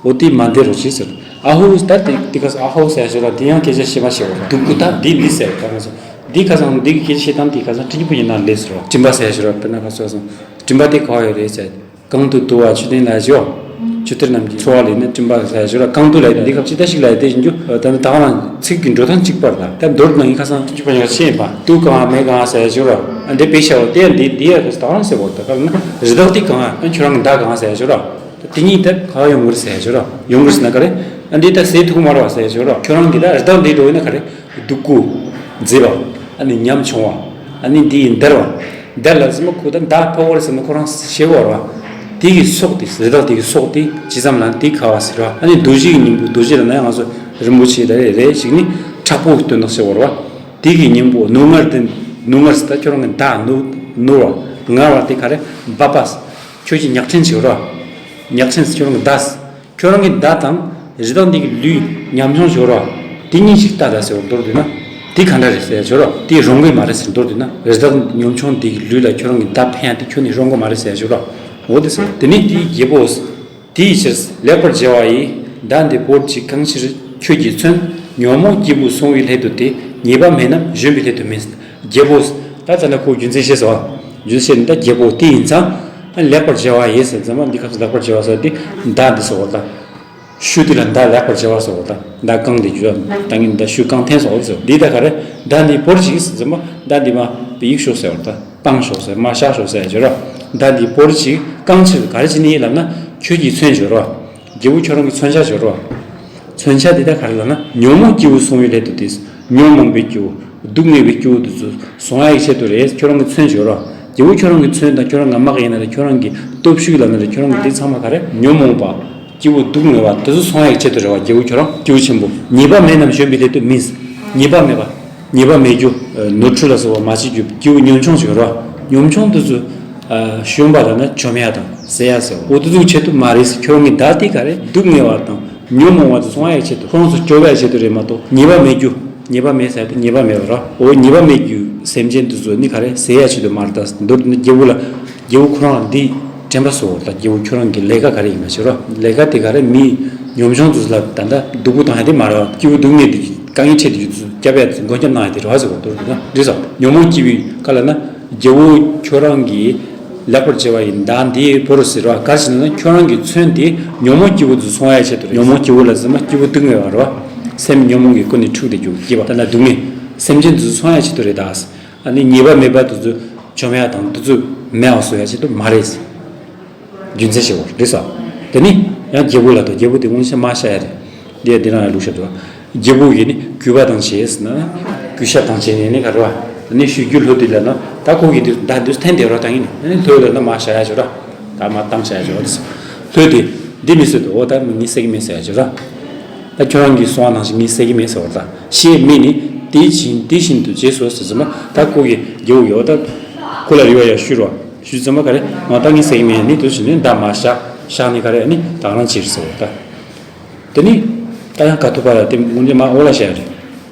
འོ་དེ་མ་འདེབས་རོགས་ཞེས་ཟེར། ཨ་ཧོ། ད་དེ་དེ་ག་ས་ཨ་ཧོ་ཟེར་ཞོར་ར། དེ་ཡང་སྐད་ཆ་བཤད་མ་ཤེས་བར། སྡུག་གུ་ད་འདི་འདི་ཟེར་ད་ང་ཚོ་འདི་ཁ་སང་འདི་གི་སྐད་ཆ་བཤད་སྟངས་དེ་ཁ་སང་སྤྲིན་པོ་ཡིན་ན་ལས་ཟེར་བ། སྤྲིན་པ་ཟེར་ཞོར་ར། དཔེར་ན་ང་ཚོ་སང་། སྤྲིན་པ་དེ་ག་བ་ཡོད་རེད་ཟེར། གང་དུ་དུ་བ་མཆོད་རྟེན་ལ་ཞོག་མཆོད་གཏེར་རྣམས་ཀྱི་འཚོ་བ་ལས་ནི་སྤྲིན་པ་ཟེར་ཞོག་ར། གང་དུ་ལ་འདི་སྐབས་ཅི་ལྟ་ཞིག་ལ་དེ་བཞིན་རྒྱུ་ད་ནི་ད་ག་རང་ཚིག་གི་འགྲོ་སྟངས་གཅིག་པར་ལ་ད་མདོར་ན་ཡིན་ཁ་སང་ཅི་པ་ཉག་ཤེས་པ་དུ་གང་མེད་གང་ཟེར་ཞོག་ར། འདི་པེ་ཤ་བ་དེ་འདི་འདི་ཡ་ད་ག་རང་ཟེར་བ་ད་ག་ན་རི་དྭགས་དེ་གང་ཁྱོད་རང་གི་མདའ་གང་ཟེར་ཞོག་ར། དེ་གཉིས་དེ་ག་ཡོང་གི་རེད་ཟེར་ཞོག་ར། ཡོང་གི་རེད་ཟེར་ན་ག་རེ། འདི་ད་ཟེར་ཐུག་མ་རེད་བ་ཟེར་ཞོག་ར། ཁྱོད་རང་གི་ད་རི་དྭགས་འདི་འགྲོ་ཡིན་ན་ག་རེ། སྡུག་གུ། མཛེས་པ། ཨ་ནི་ཉམ་ཆུང་བ། ཨ་ནི་འདི་ཡི་འདར་བ། འདར་ལ་ཟེར་མ་ཁུ་ད་མདའ་ཕོག་བར་ཟེར་ན་ཁོ་རང་ཤེས་བར་བ། དེ་གི་སྲོག་དེ་རི་དྭགས་དེ་གི་སྲོག་དེ་ཇི་ཙམ་ལ་དེ་ཁ་བ་ཟེར་བ། ཨ་ནི་རྡོ་རྗེ་གི་སྙིང་པོ་རྡོ་རྗེ་ལ་ན་ཡང་ང་ཚོ་རིན་པོ་ཆེ་ད་རེ་རེ་ཞིག་ནི་མཁྲེགས་པོ་གི་དོན་དག་ཤེས་བར་བ། དེ་གི་སྙིང་པོ་ནུར་ངར་དེ་ནུར་ངར་ཟེར་ད་ཁྱོད་རང་གི་མདའ་ནུར་ནུར་བ་ངར་བ་དེ་ག་རེ་འབབ་པ། ཁྱོད་ཀྱི་ཉག་ཕྲན་ཟེར་བ། ཉག་ཕྲན་ཟེར་ཁྱོད་རང་གི་མདའ། ཁྱོད་རང་གི་མདའ་དང་རི་དྭགས་འདི་གི་ལུས་ཉམ་ཆུང་ཞོར་བ། དེ་གཉིས་ཤིག་ལྟ་ད་ཟེར་བ་མདོར་བསྡུས་ན། དེ་ག་འདྲ་རེད་ཟེར་ཞོར་བ་དེ་རུང་གི་མ་རེད་ཟེར་མདོར་བསྡུས་ན། རི་དྭགས་ཉམ་ཆུང་འདི་གི་ལུས་ལ་ཁྱོད་རང་གི་མདའ་འཕེན་ཡ་དེ་ཁྱོད་ནི་རུང་གི་མ་རེད་ཟེར་ཞོར་བ། འོ་དེ་ཟེར་དེ་ནི་དེའི་རྒྱལ་པོ། དེའི་ཕྱིར་ལེགས་པར་བྱ་བ་ཡིས། མདའ་འདི་བོར་ཅིག་གང་ཕྱིར་ཁྱོད་ཀྱིས་མཚོན། ཉོན་མོངས་སྐྱེས་བུ་སོང་བའི་སླད་དུ་སྟེ། ཉེས་པ་མེད་རྣམས་གཞོན་པའི་སླད་དུ་མིན། རྒྱལ་པོ། ད་ད་ལྟ་ཁོ་རྒྱུ་མཚན་བཤད་སོང་། རྒྱུ་མཚན་ད་རྒྱལ་པོ་དེ་ཡིན་ཙང་། ལེགས་པར་བྱ་བ་ཡིས་ཟེར་ཙམ་པ་འདི་སྐབས་སུ་ལེགས་པར་བྱ་བ་ཟེར་དེ་མདའ་འདི་སོགས་ལ། ཤུལ་དེ་ལ་མདའ་ལེགས་པར་བྱ་བ་སོགས་ལ་མདའ་གང་དེ་རྒྱུ་ད་ངས་མདའ་ཤུལ་གང་འཐེན་སོགས་ཟེར་འདི་ད་ག་རེ། མདའ་འདི་བོར་ཅིག་ཟེར་ཙམ་པ་མདའ་འདི་མ་པའི་ཡིག་ཤོག་ཟེར་བ་ད་སྤང་ཤོག་ཟེར་མ་བཞག་ཤོག་ཟེར་བྱོས་ར། མདའ་འདི་བོར་ཅིག་གང་ཕྱིར་ག་རེ་བྱས་ནས་ལབ་ན་ཁྱོད་ཀྱིས་མཚོན་བྱོས་ར། རྒྱལ་པོ་ཁྱོད་རང་གིས་མཚོན་བྱ་བྱོས་ར། མཚོན་བྱ་འདི་ད་ག་རེ་ལབ་ན་ཉོན་མོངས་སྐྱེས་བུ་སོང་བའི་སླད་དུ་སྟེ། ཉོན་མོངས་པའི་སྐྱེ་བོ། སྡུག་བསྔལ་བའི་སྐྱེ་བོ་འདི་ཚོ་སོང་ཡག་གི་ཆེད་དུ་རེད། ཁྱོད་རང་གིས་མཚོན་བྱོས་རོགས། རྒྱལ་པོ་ཁྱོད་རང་གིས་མཚོན་དང་ཁྱོད་རང་གི་དམག་ཡིན་ན་རེད། ཁྱོད་རང་གི་སྟོབས་ཤུགས་ལབ་ན་རེད། ཁྱོད་རང་གི་འདི་ཚང་མ་ག་རེ། ཉོན་མོངས་པ། སྐྱེ་བོ་སྡུག་བསྔལ་བ་འདི་ཚོ་སོང་ཡག་གི་ཆེད་དུ་རེད་བ། རྒྱལ་པོ་ཁྱོད་རང་སྐྱེ་བོ་ཆེན་པོ། ཉེས་པ་མེད་རྣམས་གཞོན་པའི་སླད་དུ་མིན། ཉེས་པ་མེད་པ། ཉེས་པ་མེད་རྒྱུ། ནོར་འཁྲུལ་ལ་སོགས་པ་མ་བྱེད་རྒྱུ་སྐྱེ་བོ་ཉམ་ཆུང་ཞིག་ཡོད་རོགས། ཉམ་ཆུང་འདི་ཚོ། གཞོན་པ་ལབ་ན་བཅོམ་ཡག་དང་ཟེར་ཡག་ཟེར་བ། འོ་འདི་ཚོའི་ཆེད་དུ་མ་རེད་ཟེར། ཁྱོད་རང་གི་མདའ་དེ་ག་རེ། སྡུག་བསྔལ་བ་དང་ཉོན་མོངས་པ་དེ་སོང་ཡག་ཆེད་དུ་ཁོ་རང་ཚོ་སྐྱོབ་ཡག་ཆེད་དུ་རེད་མ་གཏོགས་ཉེས་པ་མེད་རྒྱུ། ཉེས་པ་མེད་ཟེར་ཏེ་ཉེས་པ་མེད་པ་ར། འོ་ཉེས་པ་མེད་རྒྱུ་སེམས་ཅན་དེ་ཚོ་ནི་ག་རེ་ཟེར་ཡག་ཆེད་དུ་མ་རེད། ད་མདོར་ན་རྒྱལ་པོ་ལ་རྒྱལ་པོ་ཁོ་རང་ལ་འདི་དྲན་པ་གསོ་བ་དང་རྒྱལ་པོ་ཁྱོད་རང་གི་ལས་ཀ་ག་རེ་ཡིན་ན་ཞུ་ར། ལས་ཀ་དེ་ག་རེ། མི་ཉམ་ཆུང་དེ་ཚོ་ལ་ད་ལྟ་སྡུག་པོ་བཏང་ཡག་དེ་མ་རེད་བ། སྐྱེ་བོ་སྡུག་བསྔལ་དེ་དཀའ་ངལ་འཕྲད་དེ་ཚོ་སྐྱབས་ཡག་དེ་ཚོ་མགོན་སྐྱབས་གནང་ཡག་དེ་རེད་བ་ཟེར་བ་མདོར་ན་འགྲིག་སོང་། ཉོན་མོངས་སྐྱེ་བོའི་བཀའ་ལ་ན་རྒྱལ་པོ་ཁྱོད་རང་གིས་ལེགས་པར་བྱ་བ་ཡི་མདའ་འདི་བོར་ཟེར་བ་ག་རེ་ཟེར་ན་ཁྱོད་རང་གིས་མཚོན་ཏེ་ཉོན་མོངས་སྐྱེ་བོ་ཚོ་སོང་ཡག་ཆེད་དུ་རེད། ཉོན་མོངས་སྐྱེ་བོ་ལ་ཟེར་ན་སྐྱེ་བོ་སྡུག་བསྔལ་བ་རེད་བ། སེམས་ཉོན་མོངས་ཀྱི་ཀུན་ནས་འཁྲུགས་ཏེ་རྒྱུ་སྐྱེ་བ་ད་ལྟ་སྡུག་བསྔལ། སེམས་ཅན་ཚོ་སོང་ཡག་ཆེད་དུ་རེད་ད། ཨ་ནི་ཉེས་པ་མེད་པ་དེ་ཚོ་བཅོམ་ཡག་དང་དེ་ཚོ་མེད་པ་བཟོ་ཡག་ཆེད་དུ་མ་རེད། རྒྱུ་མཚན་ཞིག་རེད་ས། དེ་ནི་ཡང་རྒྱལ་པོ་ལ་དང་རྒྱལ་པོ་དེ་སྔོན་ཆད་མ་བཤད་ཡག་རེད། འདི་འདི་རང་ཡང་ལུགས་ཞབས་འདུག་རྒྱལ་པོ་ཡིས་ནི་གུས་པ་དང་བྱས་ཟེར་ན། གུས་ཞབས་དང་བྱས་ནས་ནི་ག་རེ་བ། ནི་ཞུ་རྒྱུ་ལྷོད་དེ་ལ་ན་ད་ཁོ་གིས་འདི་ད་འདི་འཐེན་དེ་རོ་ད་ཡིན་ནི་ལྷོད་ལ་ན་མ་བཤད་ཡག་ཞོ་ར། ད་མ་བཏང་བཤད་ཡག་ཞོ་ར། ལྷོད་དེ་འདི་མི་སྲིད་དོ། འོ་ད་མི་ངས་ཟེར་གི་མེད་ཟེར་ཡག་ཞོ་ར། ད་ཁྱོད་རང་གིས་གསུངས་པ་ནང་བཞིན་ངས་ཟེར་གི་མེད་ཟེར་བ་ད་ཞེས་སྨྲས་ནས་དེ་བཞིན་དེ་བཞིན་དུ་བྱས་སོ་ཟེར་ཟེར་མ། ད་ཁོ་གིས་རྒྱལ་པོ་ཡོད་ད་ཁོ་ལ་རེ་བ་ཡག་ཞུ་རོ། ཞུས་ཙམ་པ་ག་རེ། ང་ད་ངས་ཟེར་གི་མེད་ནི་དུ་ཞིག་ནི་མདའ་མ་བཞག་བཞག་ནི་ག་རེ་ནི་ད་རང་ཅིར་ཟེར་བ་ད། དེ་ནི་ད་ཡང་ཀ་ཐུབ་པ་ལ་དེ་ངོ་འདི་མ་འོ་ལ་བཤད་རེད།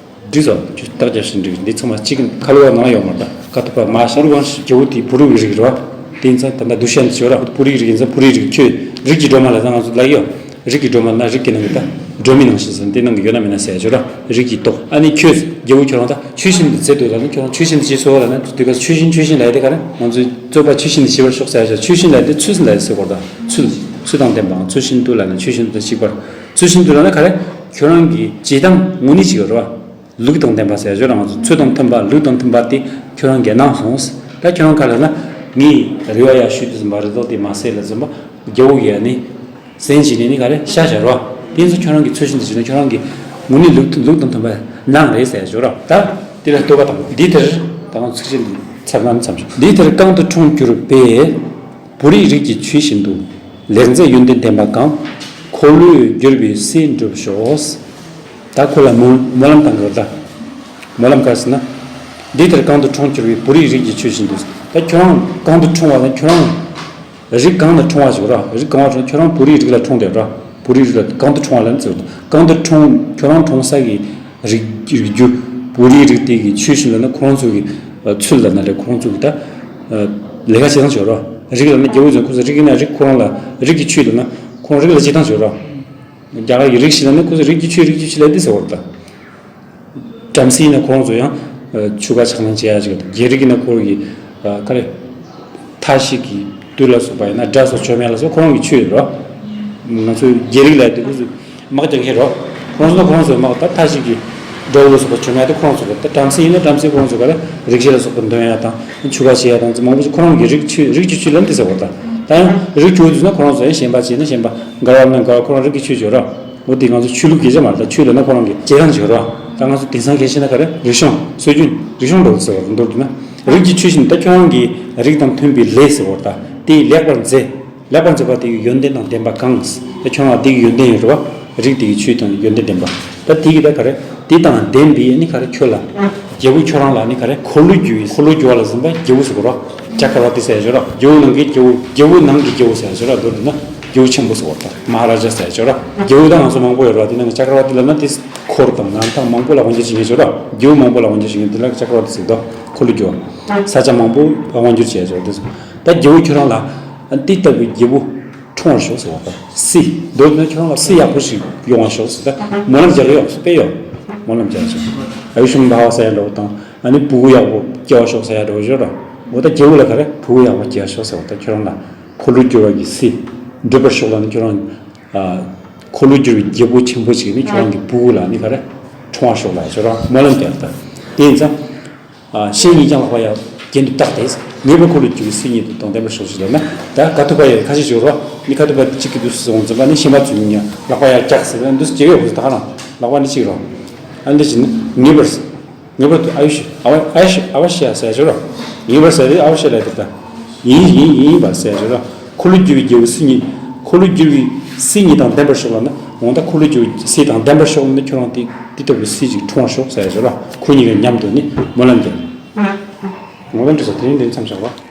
འགྲིག་སོ། ཁྱོད་རྟགས་རྒྱབ་ཞིག་འགྲིག་འདི་ཚང་མ་གཅིག་ཁ་ལོ་བ་ནང་ཡོད་མ་རེད་ད། ཀ་ཐུབ་པ་མ་བཞག་རུ་གང་ཞིག་རྒྱལ་པོ་དེའི་བུ་རུ་གི་རིགས་རེད་བ། དེ་ཡིན་ཙང་ད་ལྟ་འདུ་ཤེས་འདི་ཤོད་ར། བུ་རིགས་རིགས་ཡིན་ཙང་བུ་རིགས་རིགས་ཁྱོད་རིགས་ཀྱི་སྒྲོན་མ་ལ་ད་ང་ཚོ་ལ་ཡོད། རིགས་ཀྱི་སྒྲོན་མ་ན་རིགས་ཀྱི་ནང་གི་ད། སྒྲོན་མེ་ནང་བཞིན་ཟེར་འདི་ནང་གི་ཡོད་ན་མེད་ན་ཟེར་ཡག་ཞོ་ར། རིགས་ཀྱི་རྟོག་ཨ་ནི་ཁྱོད་རྒྱལ་པོ་ཁྱོད་རང་ད་ཆོས་བཞིན་དུ་མཛད་འདུག་ལ་ནི་ཁྱོད་རང་ཆོས་བཞིན་དུ་བྱེད་སོ་ལ་ན་དུས་སྐབས་ཆོས་བཞིན་ཆོས་བཞིན་ལ་ཡ་དེ་ག་རེ་ང་ཚོའི་རྩོད་པ་ཆོས་བཞིན་དུ་བྱེད་པར་ཤོག་ཟེར་ཡག་ཞོ་ཆོས་བཞིན་ལ་ཡ་དེ་ཚུལ་བཞིན་ལ་ཡ་ཟེར་གོ་ར། ད་ཚུལ། ཚུལ་དང་ལྡན་པའང་ཚུལ་བཞིན་དུ་ལ་ནི་ཆོས་བཞིན་དུ་གཅིག་པར། ཚུལ་བཞིན་དུ་ལ་ན་ག་རེ། ཁྱོད་རང་གི་བྱེད་སྟངས་དངོས་གནས་ཅིག་ཡོད་རེད་བ། ལུགས་དང་ལྡན་པ་ཟེར་ཡག་ཞོ་ར། ང་ཚོ་ཚུལ་དང་མཐུན་པ་ལུགས་དང་མཐུན་པ་དེ་ཁྱོད་རང་གིས་གནང་སོང་། ད་ཁྱོད་རང་ག་ལ་ན་ངས་རེ་བ་ཡག་ཞུས་དུས་ཙམ་པ་རེ་དོགས་དེ་མ་ཟད་ལ་ཙམ་པ་རྒྱལ་པོ་གིས་ནི། ཟན་བྱིན་ནས་ནི་ག་རེ་ཤ་བཞག་རོ། དེ་ཚོ་ཁྱོད་རང་གི་ཚུལ་བཞིན་དུ་བྱས་ན་ཁྱོད་རང་གི་དངོས་གནས་ལུགས་ལུགས་དང་མཐུན་པ་གནང་རེད་ཟེར་ཞོ་ར། ད་དེ་ལ་བསྟོད་པ་དང་འདི་ལྟར་ད་ང་ཚིག་ཆེན་འདི་ཚར་ན་མཚམས་ཞོག་འདི་ལྟར་གང་དུ་འཁྲུངས་གྱུར་པའི་བུ་རིགས་རིགས་ཀྱི་ཆོས་བཞིན་དུ་ལེགས་མཛད་ཡོན་ཏན་ལྡན་པ་གང་། འཁོར་ལོས་བསྒྱུར་བའི་སྲས་འགྲུབ་ཤོག་ད་ཁོ་ལ་སྨོན་སྨོན་ལམ་བཏང་གི་རེད་ད། སྨོན་ལམ་ག་རེ་ཟེར་ན། འདི་ལྟར་གང་དུ་འཁྲུངས་གྱུར་པའི་བུ་རིགས་རིགས་ཀྱི་ཆོས་བཞིན་དུ། ད་ཁྱོད་རང་གང་དུ་འཁྲུངས་པ་ན་ཁྱོད་རང་། རིགས་གང་ལ་འཁྲུངས་པ་ཞིག་ར། རིགས་གང་བ་འཁྲུངས་ཁྱོད་རང་བུ་རིགས་རིགས་ལ་འཁྲུངས་ཏེ་ར། བུ་རིགས་རིགས་ལ་གང་དུ་འཁྲུངས་པ་ལ་ཟེར། གང་དུ་འཁྲུངས་ཁྱོད་རང་འཁྲུངས་ས་གི་རིགས་རིགས་རྒྱུད་བུ་རིགས་རིགས་དེ་གི་ཆོས་བཞིན་ལ་ན་ཁོ་རང་ཚོ་གི་ཚུལ་ལ་ན་རེ་ཁོ་རང་ཚོ་གི་ད་ལས་ཀ་བྱེད་སྟངས་ཞིག་ར། རིགས་ལ་ན་རྒྱལ་པོ་ཚོ་ཁོ་ཚོ་རིགས་ཡིན་ན་རིགས་ཁོ་རང་ལ་རིགས་ཀྱི་ཆོས་ལ་ན་ཁོ་རང་རིགས་ལ་བྱེད་སྟངས་ཞིག་ར། རྒྱ་གར་གྱི་རིགས་ཤིག་ལ་ན་ཁོ་ཚོ་རིགས་ཀྱི་ཆོས་རིགས་ཀྱི་ཆོས་ལ་འདི་ཟེར་བ་རེད་ད། བྲམ་ཟེ་ཡིན་ན་ཁོ་རང་ཚོ་ཡང་ཆོས་ཁ་ཕྱག་ལེན་བྱེད་ཡ་ཅིག་རྒྱལ་རིགས་ཡིན་ན་ཁོ་རང་གི་ག་རེ། མཐའ་བཞི་གི་ བདུད་ལ་སོགས་པ་ཡིན་ན་དགྲ་སོགས་བྱོ་མེད་ལ་སོགས་ཁོ་རང་གི་ཆོས་ཡོད་རོ། ང་ཚོའི་རྒྱལ་རིགས་ལ་དེ་ཁོ་ཚོས་དམག་རྒྱག་མཁན་རོ། ཁོ་རང་ཚོ་ན་ཁོ་རང་ཚོའི་དམག་ད་མཐའ་བཞི་གི་དགྲ་བོ་ལ་སོགས་པ་བྱོ་མེད་དེ་ཁོ་རང་ཚོ་གི་ད་བྲམ་ཟེ་ཡིན་ན་བྲམ་ཟེ་ཁོ་རང་ཚོ་ག་རེ་རིག་བྱེད་ལ་སོགས་པ་འདོན་ཡ་དང་ཆོ་ག་བྱེད་ཡ་དང་མང་པོ་ཞིག་ཁོ་རང་གི་རིགས་ཆོས་རིགས་ཀྱི་ཆོས་ལ་འདི་ཟེར་བ་ད། ད་ཡང་རིགས་ཆོས་དུས་ན་ཁོ་རང་ཚོ་ཡང་གཞན་པ་བྱས་ན་གཞན་པ་མགར་བ་ན་མགར་བ་ཁོ་རང་རིགས་ཀྱི་ཆོས་ཡོད་རོ། འོ་དེ་ང་ཚོ་ཆོས་ལུགས་སྐད་ཆ་མ་རེད། ད་ཆོས་ལབ་ན་ཁོ་རང་གི་རྗེས་འབྲང་ཅིག་རོ། ད་ང་ཚོ་དེང་སང་སྐད་ཆ་ན་ག་རེ་རིག་གཞུང་སྲོལ་རྒྱུན་རིག་གཞུང་འགྲོ་ཟེར་བ་མདོར་བསྡུ་ན། རིགས་ཀྱི་ཆོས་བཞིན་ད་ཁྱོད་རང་གི་རིགས་དང་མཐུན་པའི་ལས་ཟེར་བ་ད་དེ་ལེགས་པར་མཛད། ལེགས་པར་མཛད་པ་དེ་གི་ཡོན་ཏན་དང་ལྡན་པ་གང་། ད་ཁྱོད་རང་ལ་དེ་གི་ཡོན་ཏན་ཡོད་རེད་བ། རིགས་དེ་གི་ཆོས་དང་ཡོན་ཏན་ལྡན་པ། ད་དེ་གི་ད་ག་རེ་དེ་དང་ལྡན་པའི་ནི་ག་རེ་ཁྱོད་ལ་རྒྱལ་པོ་ཁྱོད་རང་ལ་ནི་ག་རེ་འཁོར་ལོས་སྒྱུར་བའི་འཁོར་ལོས་སྒྱུར་བ་ལ་གཟིམས་པ་རྒྱལ་པོ་ཟེར་གོ་རོ། ཅ་ཀ་ར་ཏི་ཟེར་ཡ་ཅིག་རོ། རྒྱལ་པོ་ནང་གི་རྒྱལ་པོ་རྒྱལ་པོ་ནང་གི་རྒྱལ་པོ་ཟེར་ཡ་ཅིག་རོ། མདོར་བསྡུ་ན། རྒྱལ་པོ་ཆེན་པོ་ཟེར་བ་ད་མ་ཧ་ར་ཇ་ཟེར་ཡ་ཅིག་ར། རྒྱལ་པོ་ད་ང་ཚོ་མང་པོ་ཡོད་ར། དེ་ནང་གི་ཅ་ཀ་ར་ཝ་ཏི་ལབ་ན་དེ་འཁོར་དང་ནམ་ཐང་མང་པོ་ལ་དབང་སྒྱུར་བྱེད་མཁན་ཅིག་ར། རྒྱལ་པོ་མང་པོ་ལ་དབང་སྒྱུར་བྱེད་མཁན་དེ་ལ་ཅ་ཀ་ར་ཝ་ཏི་ཟེར་དོ། འཁོར་ལོས་སྒྱུར་བ། ས་ཆ་མང་པོ་ལ་དབང་སྒྱུར་བྱེད་ཡ་ཅིག་ར། དེ་ད་རྒྱལ་པོ་ཁྱོད་རང་ལ་འདི་ལྟ་བུའི་རྒྱལ་པོ་འཁྲུངས་པར་ཤོག་ཟེར་བ་ད་སྲིད་མདོར་བསྡུ་ན་ཁྱོད་རང་ལ་སྲིད་ཡག་པོ་ཞིག་ཡོང་བར་ཤོག་ཟེར། ད་སྨོན་ལམ་རྒྱག་གི་ཡོད་དཔེ་ཡོད། སྨོན་ལམ་རྒྱག་ཅིག་ཨ་ཡུ་ཤུམ་བྷ་བ་ཟེར་ཡ་འདྲ་བོ་དང་ཨ་ནི་བུ་གུ་ཡག་པོ་སྐྱེ་བར་ཤོག་ཟེར་ཡ་འདྲ་བོ་ཡོད་ར། འོ་ད་རྒྱལ་པོ་ལ་ག་རེ་བུ་གུ་ཡག་པོ་སྐྱེ་བར་ཤོག་ཟེར་བ་ད་ཁྱོད་རང་ལ། འཁོར་ལོས་སྒྱུར་བ་གི་སྲིད་འགྲུབ་པར་ཤོག་ལབ་ནི་ཁྱོད་རང་། ཨ། འཁོར་ལོས་སྒྱུར་བའི་རྒྱལ་པོ་ཆེན་པོ་ཞིག་ནི་ཁྱོད་རང་གི་བུ་གུ་ལ་ནི་ག་རེ་འཁྲུངས་པར་ཤོག་ལབ་ཡ་ཅིག་ར་སྨོན་ལམ་རྒྱག་ད། དེ་ཡིན་ཙང་། ཨ། གཞན་གཉིས་ཀྱང་ལག་པ་ཡར་གྱེན་དུ་བཏགས་ཏེ། ངེས་པར་འཁོར་ལོས་སྒྱུར་བའི་སྲིད་ཉིད་དུ་དང་ལྡན་པར་ཤོག་ཅིག་ལབ་ན། ད་ཀ་ཐུབ་པ་ཡོད་ཁ་ཤས་ཅིག་ཡོད་ར། ནི་ཀ་ཐུབ་པ་གཅིག་གི་དུས་སུ་འོང་ཙམ་པ་ནི་ཤན་པ་ཚུན་ཉ་ལག་པ་ཡར་བཀྱགས་ཟེར་ན་འདུས་སུ་སྐྱེ་ཡོད་པ་ད་ག་རང་ལག་པ་ནི་གཅིག་ར། ཨ་འདི་ཅི་ནི་ངེས་པར། ངེས་པར་དུ་ཨ་ཡུ་ཤི། ཨ་བ་ཨ་ཡུ་ཤི་ཨ་བ་ཤི་ཡ་ཟེར་ཞོར་རོ། ངེས་པར་ཟེར་ཏེ་ཨ་བ་ཤི་ལ་དེ་ལྟ། ཡིན་ཡིན་ཡིན་ཡིན་པ་ཟེར་ཞོར་རོ། འཁོར་ལོས་སྒྱུར་བའི་རྒྱལ་པོ་སྲིད་ཉིད། འཁོར་ལོས་སྒྱུར་བའི་སྲིད་ཉིད་དང་ལྡན་པར་ཤོག་ལབ་ན། འོ་ད་འཁོར་ལོས་སྒྱུར་བའི་སྲིད་དང་ལྡན་པར་ཤོག་ལབ་ན་ཁྱོད་རང་དེ་དེ་ལྟ་བུའི་སྲིད་ཅིག་འཁྲུངས་པར་ཤོག་ཟེར་ཞོར་རོ། ཁོ་གཉིས་ཀ་མཉམ་དུ་ནི་སྨོན་ལམ་རྒྱག་ངོ་ལ་འདྲི་ས་དེ་ནི་དེ་མཚམས་བཞག་པ།